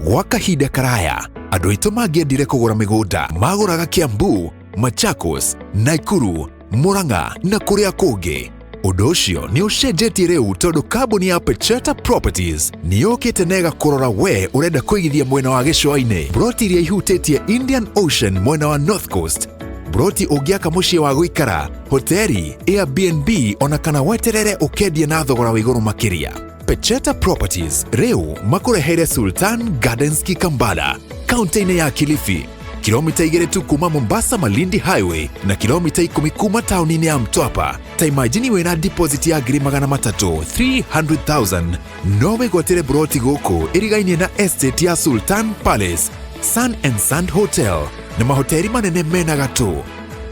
Gwa kahinda karaya, andũ aitũ mangĩendire kũgũra mĩgũnda magũraga Kiambu, Machakos, Naikuru, Murang'a na kũrĩa kũngĩ. Ũndũ ũcio nĩ ũcenjetie rĩu, tondũ kambuni ya Pecheta Properties nĩ yũkĩte na ĩgakũrora we ũrenda kũigithia mwena wa gĩcũa-inĩ, broti iria ihutĩtie Indian Ocean mwena wa North Coast, broti ũngĩaka mũciĩ wa gũikara, hoteri, Airbnb, ona kana weterere ũkendia na thogora wa igũrũ makĩria. Pecheta Properties rĩu makũreheire Sultan Gardens Kikambala, kaunti-inĩ ya Kilifi, kilomita 2 tu kuma Mombasa Malindi Highway na kilomita 10 kuma tauni-inĩ ya Mtwapa. Ta imagine wĩna deposit ya 300,000, 300,000, no wĩgwatĩre broti gũkũ ĩrigainie na estate ya Sultan Palace, Sun and Sand Hotel na mahoteri manene mena gatũ.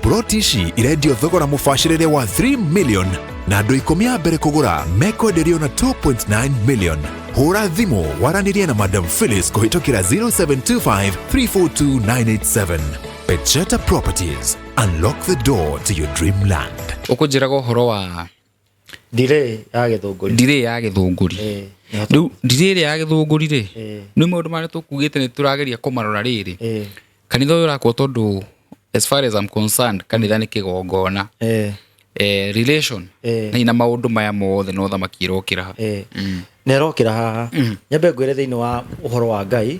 Broti ici irendio thogora mũbacĩrĩre wa 3 million, na andũ 10 a mbere kũgũra mekwenderio na 2.9 million. Hũra thimũ waranĩrie na Madam Phyllis kũhĩtũkĩra 0725 342 987. Pecheta Properties, unlock the door to your dreamland. Ũkũnjĩraga ũhoro wa Delay ya Gĩthũngũri. Delay ya Gĩthũngũri. Nĩho. Rĩu delay ĩrĩa ya Gĩthũngũri rĩ, nĩ maũndũ marĩa tũkugĩte nĩ tũrageria kũmarora rĩrĩ. Kanitha ũyũ ũrakwo, tondũ as far as I'm concerned, kanitha nĩ kĩgongona, relation na ina maũndũ maya mothe no thamaki ĩrokĩra. Na ĩrokĩra haha, nyambe ngwĩre, thĩinĩ wa ũhoro wa Ngai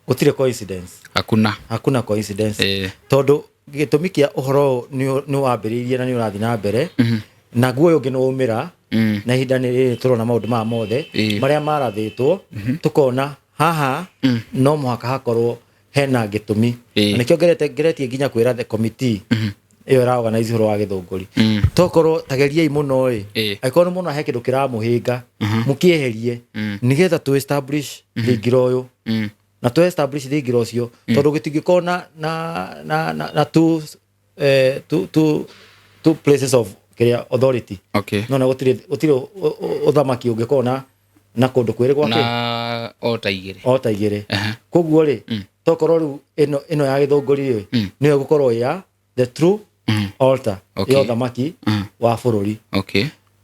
gũtirĩ coincidence. Hakuna. Hakuna coincidence. Tondũ gĩtũmi kĩa ũhoro ũyũ nĩ wambĩrĩirie na nĩ ũrathiĩ na mbere, naguo ũyũ ũngĩ nĩ waumĩra, na ihinda nĩ rĩrĩ tũrona maũndũ maya mothe marĩa marathĩtwo, tũkona haha no mũhaka hakorwo hena gĩtũmi. Na nĩkĩo ngeretie nginya kwĩra the committee ĩyo ĩraorganize ũhoro wa Gĩthũngũri, tokorwo tageriai mũno ĩ, angĩkorwo nĩ mũno he kĩndũ kĩramũhĩnga, mũkĩeherie nĩgetha tũ establish thingira ũyũ, na tũ establish thingira ũcio, tondũ gĩtingĩkorwo na two places of kĩrĩa authority. No na gũtirĩ ũthamaki ũngĩkorwo na kũndũ kwĩrĩ gwake. Na ota igĩrĩ. O ta igĩrĩ. Koguo rĩ, tokorwo rĩu ĩno ya Gĩthũngũri rĩ, nĩyo ĩgũkorwo ya the true altar ya ũthamaki wa bũrũri.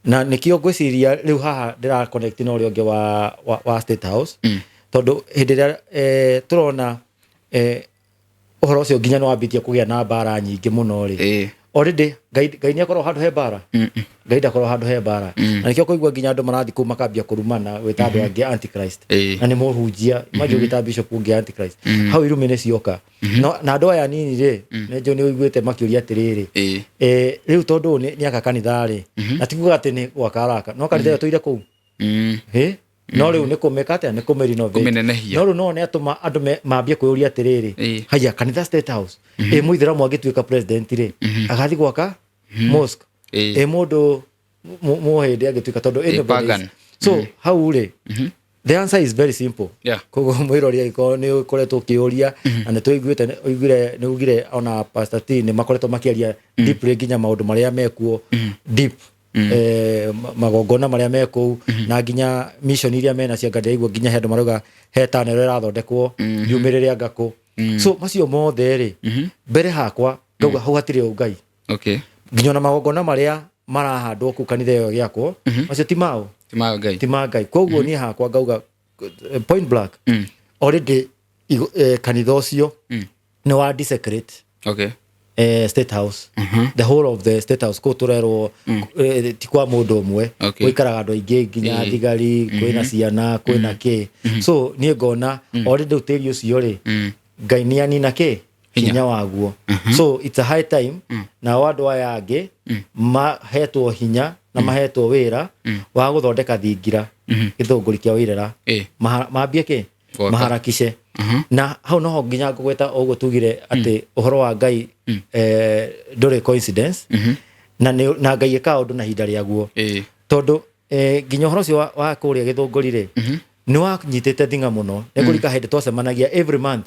Na nĩkĩo ngwĩciria rĩu haha ndĩra connect na ũrĩa ũngĩ wa State House, tondũ hĩndĩ ĩrĩa tũrona ũhoro ũcio nginya nĩ wambĩtie kũgĩa na mbara nyingĩ mũno rĩ, already Ngai nĩ akorwo handũ he mbara, Ngai ndakorwo handũ he mbara. Na nĩkĩo kũigua nginya andũ marathiĩ kũu makambia kũrumana, gwĩta andũ angĩ antichrist. Na nĩ mũhunjia manjĩ ũgĩta bishop ũngĩ antichrist, hau irumi nĩ cioka. No, na andũ aya nini rĩ, nĩ njũĩ nĩ ũiguĩte makĩũria atĩrĩrĩ, rĩu tondũ ũyũ nĩ aka kanitha rĩ, na ti kuga atĩ nĩ gwaka araka, no kanitha ĩyo tũire kũu. Ĩ, no rĩu nĩ kũmĩka atĩa? Nĩ kũmĩ-renovate. Kũmĩnenehia. No rĩu no nĩ atũma andũ mambie kwĩyũria atĩrĩrĩ, haya, kanitha State House, ĩ mũithĩramu angĩtuĩka president rĩ, agathiĩ gwaka mosque? Ĩ mũndũ mũhĩndĩ angĩtuĩka, tondũ anybody pagan. So hau rĩ, the answer is very simple. Koguo mwĩrori, angĩkorwo nĩ ũkoretwo ũkĩũria, na nĩ tũiguĩte, ũiguire, nĩ ugire ona Pastor T nĩ makoretwo makĩaria deeply nginya maũndũ marĩa mekuo deep, magongona marĩa me kũu, na nginya mission iria mena cia Ngai. Ndĩraigua nginya he andũ marauga he tunnel ĩrathondekwo yumĩrĩre anga kũ. So macio mothe rĩ, mbere hakwa ngauga hau hatirĩ ũngai. Nginya ona magongona marĩa marahandwo kũu kanitha ĩyo ĩgĩakwo, macio ti mao. Ti ma Ngai. Ti ma Ngai. Koguo niĩ hakwa ngauga Point blank, already kanitha ũcio nĩ wa desecrate State House, the whole of the State House. Kũu tũrerwo ti kwa mũndũ ũmwe. Gũikaraga andũ aingĩ, nginya thigari, kwĩna ciana, kwĩna kĩ. So niĩ ngona already rĩu tĩri ũcio rĩ, Ngai nĩ anina kĩ hinya waguo. So it's a high time nao andũ aya angĩ mahetwo hinya na mahetwo wĩra wa gũthondeka thingira Gĩthũngũri kĩa Wairera. Mambie kĩ Gwaka. Maharakishe. Na hau noho nginya ngũgweta ũguo tugire atĩ ũhoro wa Ngai ndũrĩ coincidence, na Ngai ĩkaga ũndũ na ihinda rĩaguo. Tondũ nginya ũhoro ũcio wa kũrĩa Gĩthũngũri rĩ, nĩ wanyitĩte thing'a mũno. Nĩ ngũrika hĩndĩ twacemanagia every month,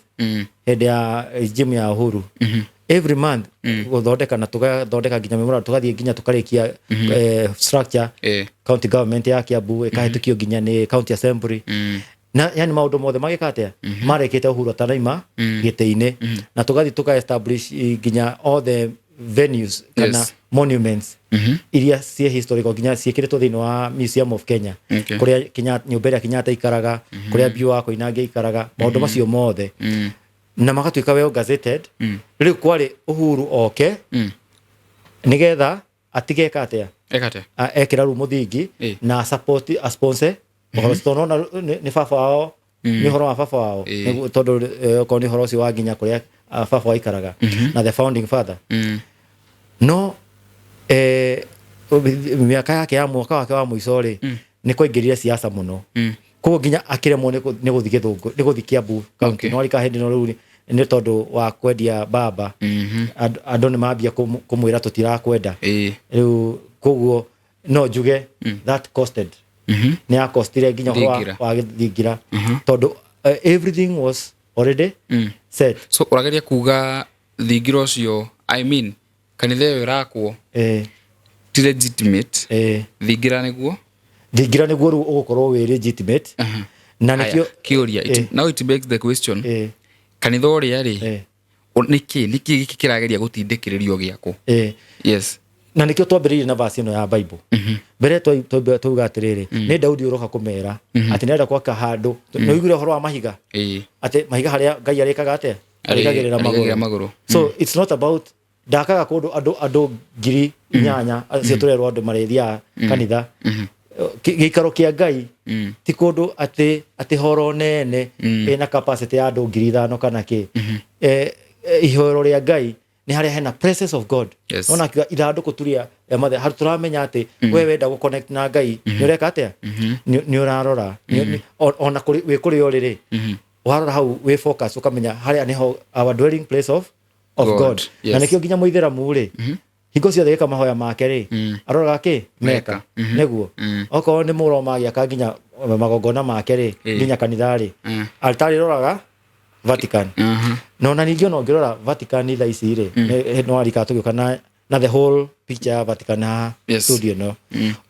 hĩndĩ ya regime ya Uhuru, every month gũthondeka na tũgathondeka nginya memorandum, tũgathiĩ nginya tũkarĩkia structure, county government ya Kiambu ĩkahĩtũkio nginya nĩ county assembly, na yani maũndũ mothe magĩka atĩa marĩkĩte Uhuru atanaima gĩtĩ-inĩ, na tũgathiĩ tũka establish nginya all the venues kana monuments iria ciĩ historical, nginya ciĩkĩrĩtwo thĩinĩ wa Museum of Kenya, kũrĩa nyũmba ĩrĩa Kenyatta ikaraga, kũrĩa Biũ wa Koinange ikaraga, maũndũ macio mothe na magatuĩka well gazetted. Rĩu kwarĩ Uhuru oke nĩgetha atige atĩa? Ekate. Ekĩra rĩu mũthingi na support, a sponsor ũhoro ũcio, tondũ nona nĩ baba wao, nĩ ũhoro wa baba wao. Tondũ okorwo nĩ ũhoro ũcio wa nginya kũrĩa baba wao aikaraga na the founding father. No mĩaka yake ya mwaka wake wa mũico rĩ, nĩ kwaingĩrire siasa mũno. Koguo nginya akĩremwo nĩ gũthiĩ Gĩthũngũ, nĩ gũthiĩ Kiambu County. No rika hĩndĩ ĩno rĩu nĩ tondũ wa kwendia mbamba, andũ nĩ mambia kũmwĩra tũtirakwenda. Rĩu koguo no njuge that costed, nĩ yakostire nginya ũhoro Thingira. wa gĩthingira, tondũ everything was already set. So ũrageria kuga thingira ũcio, I mean, kanitha ĩyo ĩrakwo ti legitimate, thingira nĩguo? Thingira nĩguo rĩu ũgũkorwo wĩ legitimate, na Haya, nĩkĩo kĩũria, now it begs the question, kanitha ũrĩa rĩ, nĩkĩ gĩkĩ kĩrageria gũtindĩkĩrĩrio gĩakwo? Na nĩkĩo twambĩrĩirie na verse ĩno ya Bible. Mbere twauga atĩrĩrĩ, nĩ Daudi ũroka kũmera atĩ nĩarenda gwaka handũ. Nĩ ũiguire ũhoro wa mahiga, atĩ mahiga harĩa Ngai arĩkaga atĩa? Arĩigagĩrĩra Arĩigagĩrĩra magũrũ. Magũrũ. So it's not about ndakaga kũndũ andũ 8,000 acio tũrerwo andũ marĩthiaga kanitha. Gĩikaro kĩa Ngai ti kũndũ atĩ horo nene ĩna capacity ya andũ 5,000 kana kĩ. Ihoero rĩa Ngai nĩ harĩa hena presence of God. Nona akiuga ithandũkũ tu rĩa mathe hau, tũramenya atĩ we wenda gũ connect na Ngai nĩ ũreka atĩa? Nĩ ũrarora. Ona wĩ kũrĩa ũrĩ rĩ, warora hau wĩ focus, ũkamenya harĩa nĩho our dwelling place of God. God. Na nĩkĩo nginya mũithĩramu rĩ, hingo ciothe gĩka mahoya make rĩ, aroraga kĩ? Meka. Nĩguo okorwo nĩ mũroma agĩaka nginya magongona make rĩ, nginya kanitha rĩ, altari ĩroraga Vatican. No na ningĩ ona ũngĩrora Vatican thaa ici rĩ, no warika tũgĩũka na the whole picture ya Vatican haha studio ĩno.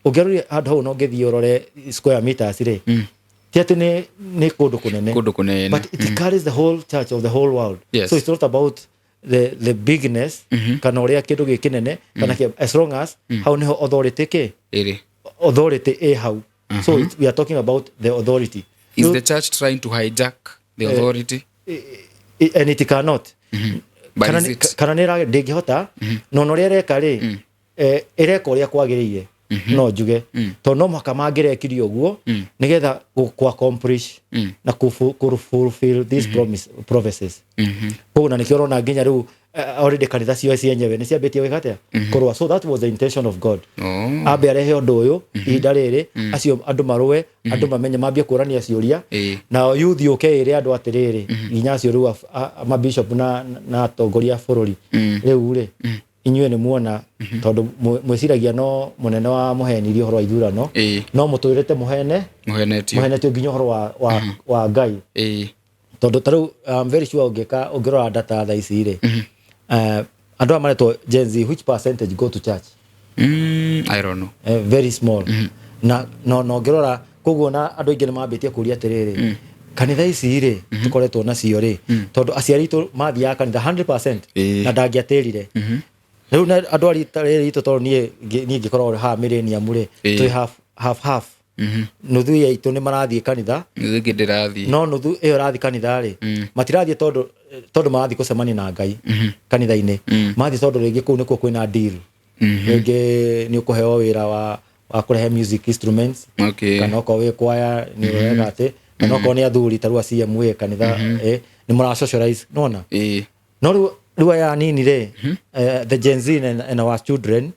Ũngĩroria handũ hau na ũngĩthiĩ ũrore square meters rĩ, ti atĩ nĩ kũndũ kũnene. Kũndũ kũnene. But it carries the whole church of the whole world. So it's not about the bigness kana ũrĩa kĩndũ gĩ kĩnene kana kĩ, as long as hau nĩho authority kĩ Ĩrĩ. Authority ĩ hau. So we are talking about the authority. Is the church trying to hijack the authority? And it cannot. But Kana is it? Kana nĩ ndĩngĩhota, no na ũrĩa ĩreka rĩ, ĩreka ũrĩa kwagĩrĩire, no njuge, tondũ no mũhaka mangĩrekirie ũguo nĩgetha kũ accomplish na kũ fulfill these promise, prophecies. Koguo na nĩkĩo ũrona nginya rĩu already kanitha cio cienyewe nĩ ciambĩtie gwĩka atĩa? Kũrũa. So that was the intention of God, ambe arehe ũndũ ũyũ ihinda rĩrĩ, acio andũ marũe, andũ mamenye, mambie kũrania ciũria, nao youth yũke ĩre andũ atĩrĩrĩ, nginya acio rĩu mabishop na atongoria a bũrũri rĩu rĩ, inyuĩ nĩ muona, tondũ mwĩciragia no mũnene wa mũhenirie ũhoro wa ithurano, no mũtwĩrĩte mũhene. Mũhenetio. Mũhenetio nginya ũhoro wa Ngai. Tondũ ta rĩu I'm very sure ũngĩka ũngĩrora data thaa ici rĩ, andũ aya maretwo Gen Z, which percentage go to church? I don't know. Very small. Na no ũngĩrora koguo na andũ aingĩ nĩ mambĩtie kũria atĩrĩrĩ, kanitha ici rĩ tũkoretwo nacio rĩ, tondũ aciari aitũ mathiaga kanitha 100% na ndangĩatĩrire. Rĩu na andũ a rita rĩrĩ ritũ, tondũ niĩ ngĩkorwo haha millennium rĩ, twĩ half half half. Nuthu ya itũ nĩ marathiĩ kanitha. Nuthu ĩngĩ ndĩrathiĩ. No nuthu ĩyo ĩrathiĩ kanitha rĩ, matirathiĩ tondũ marathiĩ gũcemania na Ngai kanitha-inĩ. Marathiĩ tondũ rĩngĩ kũu nĩkuo kwĩna deal. Rĩngĩ nĩ ũkũheo wĩra wa kũrehe music instruments, kana okorwo wĩ kwaya nĩ ũreka atĩ, kana okorwo nĩ athuri ta rĩu a CMA kanitha, nĩ mũra socialize nona. No rĩu aya anini rĩ, the Gen Z and our children,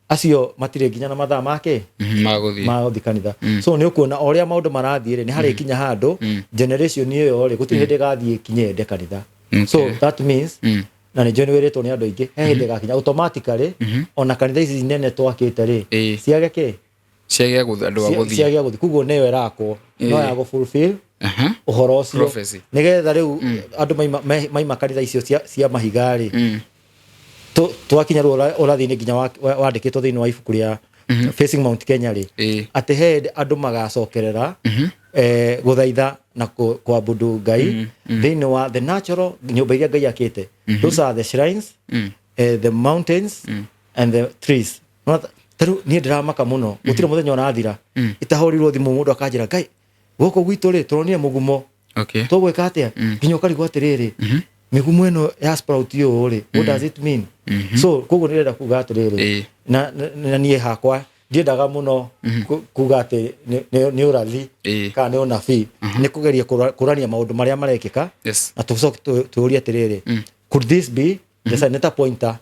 acio matirĩ nginya na mathaa make magũthiĩ ma gũthiĩ kanitha. So nĩ ũkuona o ũrĩa maũndũ marathiĩ rĩ, nĩ harĩkinya handũ generation ĩyo rĩ, gũtirĩ hĩndĩ ĩgathiĩ ĩkinye ende kanitha. So that means, na nĩ njũĩ nĩ wĩrĩtwo nĩ andũ aingĩ, he hĩndĩ ĩgakinya automatically ona kanitha ici nene twakĩte rĩ, ciage kĩ? Ciage andũ a gũthiĩ. Ciage gũthiĩ. Koguo nĩyo ĩrakwo no ya gũ fulfill ũhoro ũcio. Prophecy. Nĩgetha rĩu andũ maima kanitha icio cia mahiga rĩ, twakinya rĩu ũrathi-inĩ nginya wandĩkĩtwo thĩinĩ wa ibuku rĩa Facing Mount Kenya rĩ, atĩ he hĩndĩ andũ magacokerera gũthaitha na kũabudu Ngai thĩinĩ wa the natural nyũmba iria Ngai akĩte. Those are the shrines, the mountains and the trees. No, ta rĩu niĩ ndĩramaka mũno, gũtirĩ mũthenya ũrathira itahũrirwo thimũ mũndũ akanjĩra, Ngai, gũkũ gwitũ rĩ, tũronire mũgumo, tũgwĩka atĩa? Nginya ũkarigwo atĩrĩrĩ, mĩgumo ĩno ya sprout ũũ rĩ, what does it mean? So koguo nĩndĩrenda kuga atĩrĩrĩ, na niĩ hakwa ndiendaga mũno kuga atĩ nĩ ũrathi kana nĩ ũnabii, nĩ kũgeria kũrania maũndũ marĩa marekĩka, na tũcoke tũrie atĩrĩrĩ, could this be the sign? Nĩ ta pointer.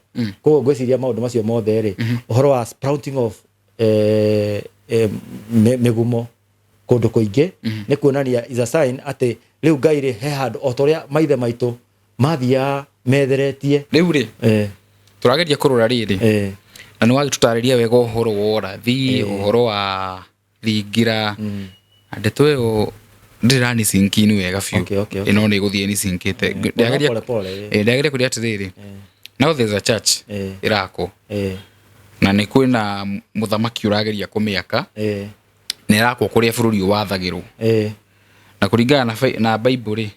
Koguo ngwĩciria maũndũ macio mothe rĩ, ũhoro wa sprouting of mĩgumo kũndũ kũingĩ nĩ kuonania is a sign atĩ rĩu Ngai rĩ, he handũ o ta ũrĩa maithe maitũ mathiaga metheretie. Rĩu rĩ, tũrageria kũrora rĩrĩ, na nĩ wagĩtũtarĩria wega ũhoro wa ũrathi, ũhoro wa thingira, na ndeto ĩyo ndĩrani sinkini wega biũ. Ĩno nĩ ĩgũthiĩ ni sinkĩte. Ndĩrageria Pole pole. Ndĩrageria kũria atĩrĩrĩ, now there's a church ĩrakwo, na nĩ kwĩna mũthamaki ũrageria kũmĩaka, na ĩrakwo kũrĩa bũrũri ũyũ wathagĩrwo, na kũringana na Bible rĩ,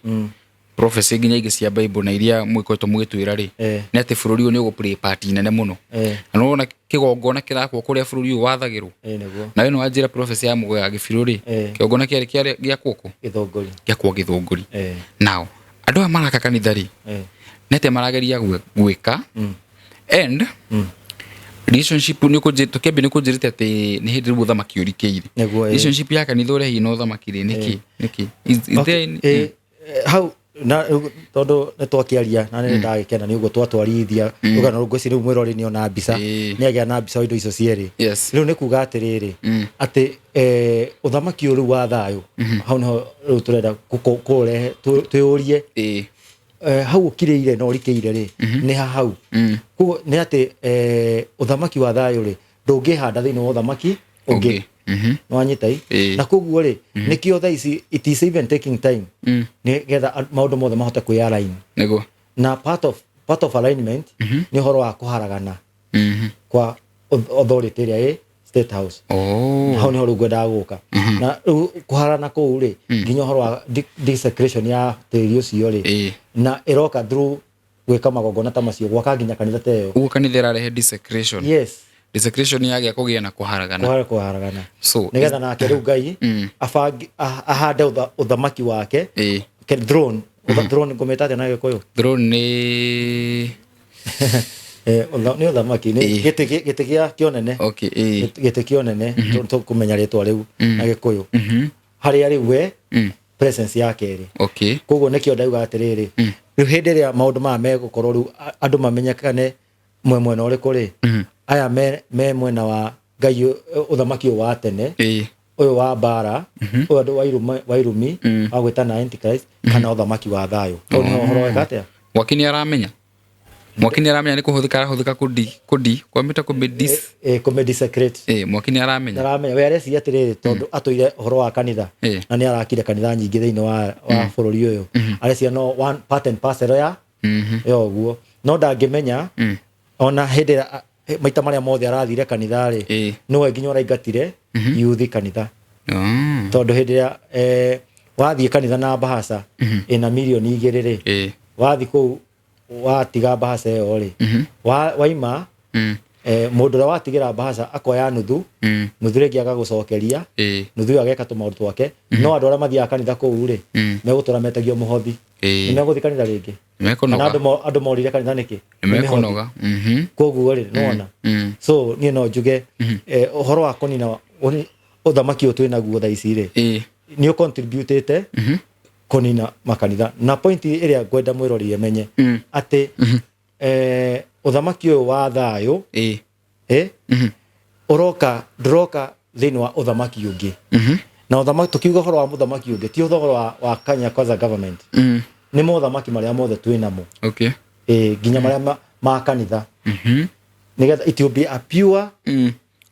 prophecy nginya ingĩ cia Bible na iria mũgĩkoretwo mũgĩtwĩra rĩ, nĩ atĩ bũrũri ũyũ nĩ ũgũ play part nene mũno. Na nĩwona kĩgongona kĩrakwo kũrĩa bũrũri ũyũ wathagĩrwo. Nĩguo. Na we nĩ wanjĩra prophecy ya Mũgũya Gĩbirũ rĩ, kĩgongona kĩarĩ gĩakwo kũ? Gĩthũngũri. Gĩakwo Gĩthũngũri. Now andũ aya maraka kanitha rĩ, nĩ atĩa marageria gwĩka? And relationship nĩ tũkĩambia nĩ ũkũnjĩrĩte atĩ nĩ hĩndĩ rĩu ũthamaki ũrikĩire. Nĩguo. Relationship ya kanitha ũrĩa hihi na ũthamaki rĩ, nĩkĩ nĩkĩ is there any? Hau na rĩu tondũ nĩ twakĩaria na nĩ ndagĩkena nĩ ũguo twatwarithia rũgano rũu, ngwĩciria rĩu mwĩrori nĩ ona mbica, nĩ agĩa na mbica wa indo icio cierĩ. Rĩu nĩ kuga atĩrĩrĩ, atĩ ũthamaki ũyũ rĩu wa thayũ, hau nĩho rĩu tũrenda kũũrehe twĩyũrie, hau ũkirĩire na ũrikĩire rĩ, nĩ ha hau? Koguo nĩ atĩ ũthamaki wa thayũ rĩ, ndũngĩhanda thĩinĩ wa ũthamaki ũngĩ. Ũngĩ. Nĩwanyita i? Na koguo rĩ, nĩkĩo thaa ici it is even taking time nĩgetha maũndũ mothe mahote kwĩ align. Na part of alignment nĩ ũhoro wa kũharagana kwa authority ĩrĩa ĩ State House. Hau nĩho rĩu ngwendaga gũka. Na rĩu kũharana kũu rĩ, nginya ũhoro wa desecration ya tĩri ũcio rĩ, na ĩroka through gwĩka magongona ta macio, gwaka nginya kanitha ta ĩyo. Ũguo kanitha ĩrarehe desecration? Yes. Desecration yagĩa kũgĩa na kũharagana. Kũharagana. So nĩgetha nake rĩu Ngai ahande ũthamaki wake. Throne. Throne ngũmĩta atĩa na Gĩkũyũ? Throne nĩ Nĩ ũthamaki, nĩ gĩtĩ gĩa kĩonene. Okay, ĩĩ. Gĩtĩ kĩonene, tũkũmenya rĩtwa rĩu na Gĩkũyũ, harĩa rĩu we presence yake ĩrĩ. Koguo nĩkĩo ndauga atĩrĩrĩ, rĩu hĩndĩ ĩrĩa maũndũ maya megũkorwo rĩu andũ mamenyekane mwe mwena ũrĩkũ rĩ, aya me mwena wa Ngai, ũthamaki ũyũ wa tene, ũyũ wa mbara, ũyũ andũ wa irumi, wa gwĩtana antichrist, kana ũthamaki wa thayũ. Hau nĩho ũhoro weka atĩa. Mwaki nĩ aramenya, mwaki nĩ aramenya nĩ kũhũthĩka arahũthĩka kũdi kwamĩta kũmĩdis. Kũmĩdesecrate. Mwaki nĩ aramenya. Aramenya we areciria atĩrĩrĩ, tondũ atũire ũhoro wa kanitha na nĩ arakire kanitha nyingĩ thĩinĩ wa bũrũri ũyũ, areciria no one part and parcel ya ũguo, no ndangĩmenya ona hĩndĩ ĩrĩa maita marĩa mothe arathire kanitha rĩ, nĩwe nginya ũraingatire yuthi kanitha, tondũ hĩndĩ ĩrĩa wathiĩ kanitha na bahaca ĩna 2 mirioni rĩ, wathiĩ kũu watiga bahaca ĩyo rĩ, waima. Mũndũ ũrĩa watigĩra mbahaca akoya nuthu, nuthu rĩngĩ agagũcokeria, nuthu ĩyo ageka tũmaũndũ twake. No andũ arĩa mathiaga kanitha kũu rĩ, megũtũra metagio mũhothi. Nĩ megũthiĩ kanitha rĩngĩ? Kana Nĩmekũnoga. andũ morire kanitha nĩkĩ? Nĩ mĩhothi. Nĩmekũnoga. Koguo rĩ, nĩwona, so niĩ no njuge ũhoro wa kũnina ũthamaki ũyũ twĩ naguo thaa ici rĩ, nĩ ũcontributĩte kũnina makanitha. Na point ĩrĩa ngwenda mwĩrori amenye atĩ ũthamaki ũyũ wa thayũ ũroka, ndũroka thĩinĩ wa ũthamaki ũngĩ. Na ũthamaki, tũkiuga ũhoro wa mũthamaki ũngĩ, ti ũhoro wa Kenya Kwanza government, nĩ mothamaki marĩa mothe twĩ namo, nginya marĩa ma kanitha, nĩgetha it will be a pure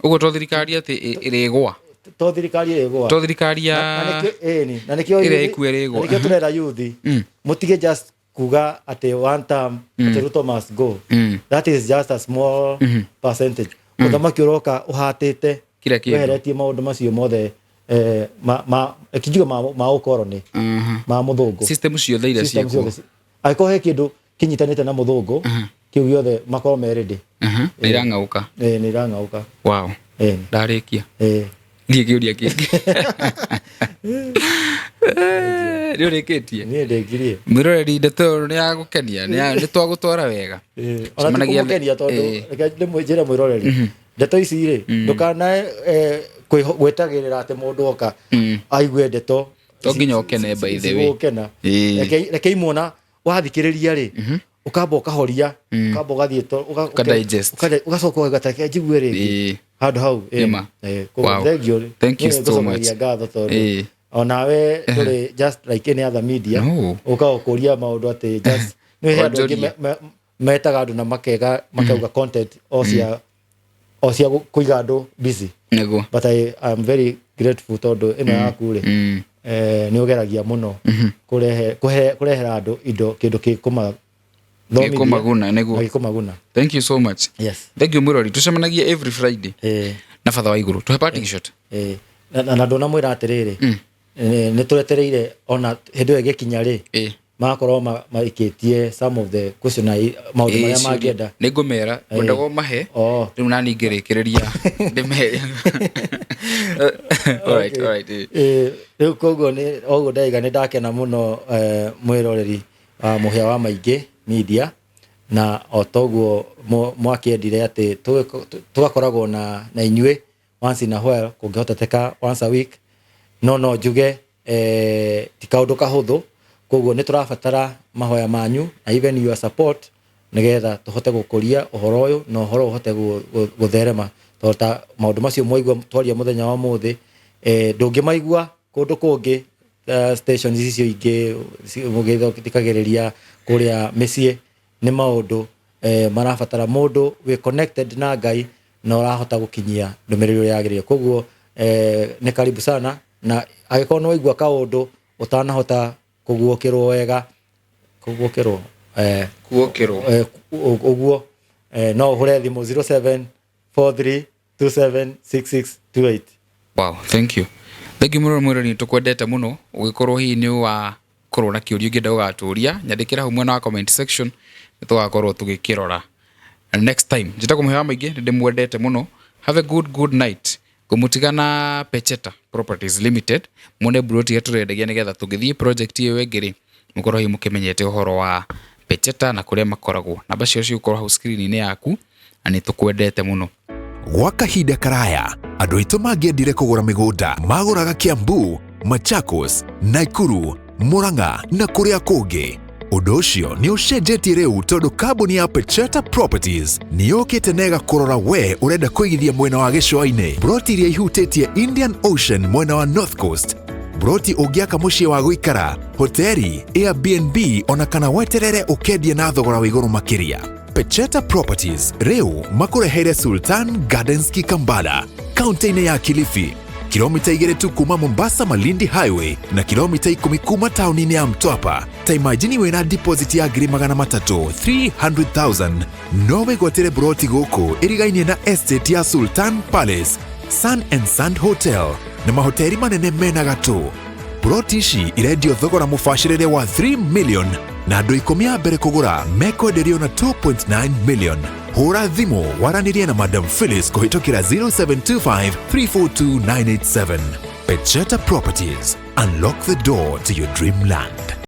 Ũguo to thirikari atĩ ĩrĩgwa? To thirikari ĩrĩgwa. To thirikari ya Na nĩkĩo, ĩni, na nĩkĩo ĩrĩa ĩkuo ĩrĩgwa. Na nĩkĩo tũrera youth mũtige just kuga atĩ one term, atĩ Ruto must go. That is just a small percentage. Ũthamaki ũroka ũhatĩte kila kĩndũ, weheretie maũndũ macio mothe, ma kinjuga ma ũkoroni, ma mũthũngũ. System ciothe iria System ciĩkuo. Ciothe angĩkorwo he kĩndũ kĩnyitanĩte na mũthũngũ, kĩu gĩothe makorwo me ready. Nĩ irang'aũka. Nĩ irang'aũka. Wow. Ndarĩkia. Thiĩ kĩũria kĩngĩ. Nĩ ũrĩkĩtie? Niĩ ndĩkirie. Mwĩroreri, ndeto ĩyo nĩ ya gũkenia, nĩ twagũtwara wega. Ona ti Cemanagia kũmũkenia tondũ reke njĩre mwĩroreri, ndeto ici rĩ, ndũkanae gwĩtagĩrĩra atĩ mũndũ oka aigue ndeto. To nginya ũkene, by the way. Gũkena. Reke imwona wathikĩrĩria rĩ, ũkamba ũkahoria, ũkamba ũgathiĩ Ũkadigest. Ũgacoka ũgata reke njigue rĩngĩ handũ hau. Nĩma. Koguo thank you. Thank you Niĩ so much. ngũcokeria ngatho tondũ onawe ndũrĩ just like any other media. No. Ũkaga ũkũria maũndũ atĩ just nĩ he andũ aingĩ Onjoria. metaga andũ na makega makauga content o cia kũiga andũ busy. But I am very grateful tondũ ĩno yaku rĩ, nĩ ũgeragia mũno kũrehe kũrehera andũ indo, kĩndũ gĩkũmathomithia Gĩkũmaguna, nĩguo. Na gĩkũmaguna. Thank you so much. Yes. Thank you, mwĩrori. Tũcemanagia every Friday na batha wa igũrũ. Tũhe parting shot. Na ndũnamwĩra atĩrĩrĩ, nĩ tũretereire ona hĩndĩ ĩyo ĩgĩkinya rĩ, magakorwo maikĩtie some of the question na maũndũ marĩa ciũria. mangĩenda. Nĩ ngũmera ngwendaga ũmahe. Rĩu nani ngĩrĩkĩrĩria ndĩmehe. Alright, alright. Rĩu koguo nĩ oguo ndaiga, nĩ ndakena mũno, mwĩroreri wa Mũhĩa wa Maingĩ Media, na o toguo mwakĩendire atĩ tũgakoragwo na inyuĩ once in a while, kũngĩhoteteka once a week. No njuge ti kaũndũ kahũthũ, koguo nĩ tũrabatara mahoya manyu na even your support, nĩgetha tũhote gũkũria ũhoro ũyũ na ũhoro ũhote gũtherema, tondũ ta maũndũ macio mwaigua twaria mũthenya wa ũmũthĩ, ndũngĩmaigua kũndũ kũngĩ, stations icio ingĩ mũgĩthikagĩrĩria kũrĩa mĩciĩ. Nĩ maũndũ marabatara mũndũ wĩ connected na Ngai na ũrahota gũkinyia ndũmĩrĩri ũrĩa yagĩrĩire. Koguo nĩ karibu sana, na angĩkorwo nĩ waigua kaũndũ ũtanahota kũguũkĩrwo wega, kũguũkĩrwo Kuokĩrwo. Ũguo no ũhũre thimũ 0743276628. Wow, thank you, thank you mũno, mwĩrori, tũkwendete mũno. Ũgĩkorwo hihi nĩ wakorwo na kĩũria ũngĩenda gũgatũria, nyandĩkĩra hau mwena wa comment section, nĩ tũgakorwo tũgĩkĩrora next time. Njĩtagwo Mũhĩa wa Maingĩ, nĩ ndĩmwendete mũno. Have a good good night. Ngũmũtiga na Pecheta Properties Limited, muone mburoti iria tũrendagia, nĩgetha tũngĩthiĩ project ĩyo ĩngĩ rĩ, mũkorwo hihi mũkĩmenyete ũhoro wa Pecheta na kũrĩa makoragwo. Namba ciao cigũkorwo hau screen-inĩ yaku, na nĩ tũkwendete mũno. Gwa kahinda karaya, andũ aitũ mangĩendire kũgũra mĩgũnda magũraga Kiambu, Machakos, Naikuru, Murang'a na kũrĩa kũngĩ. Ũndũ ũcio nĩ ũcenjetie rĩu tondũ kambuni ya Pecheta Properties nĩ yũkĩte na ĩgakũrora we ũrenda kũigithia mwena wa gĩcũa-inĩ, broti iria ihutĩtie Indian Ocean mwena wa North Coast, broti ũngĩaka mũciĩ wa gũikara, hoteri, Airbnb, ona kana weterere ũkendia na thogora wa igũrũ makĩria. Pecheta Properties rĩu makũreheire Sultan Gardens Kikambala, kaunti-inĩ ya Kilifi, kilomita 2 tu kuma Mombasa Malindi Highway na kilomita 10 kuma tauni-inĩ ya Mtwapa. Ta imagine wĩna deposit ya 300,000, 300,000, no wĩgwatĩre broti gũkũ ĩrigainie na estate ya Sultan Palace, Sun and Sand Hotel na mahoteri manene mena gatũ. Ploti ici irendio thogora mũbacĩrĩre wa 3 million na andũ 10 a mbere kũgũra mekwenderio na 2.9 million. Hũra thimũ waranĩrie na Madam Phyllis kũhĩtũkĩra 0725 342 987. Pecheta Properties. Unlock the door to your dreamland.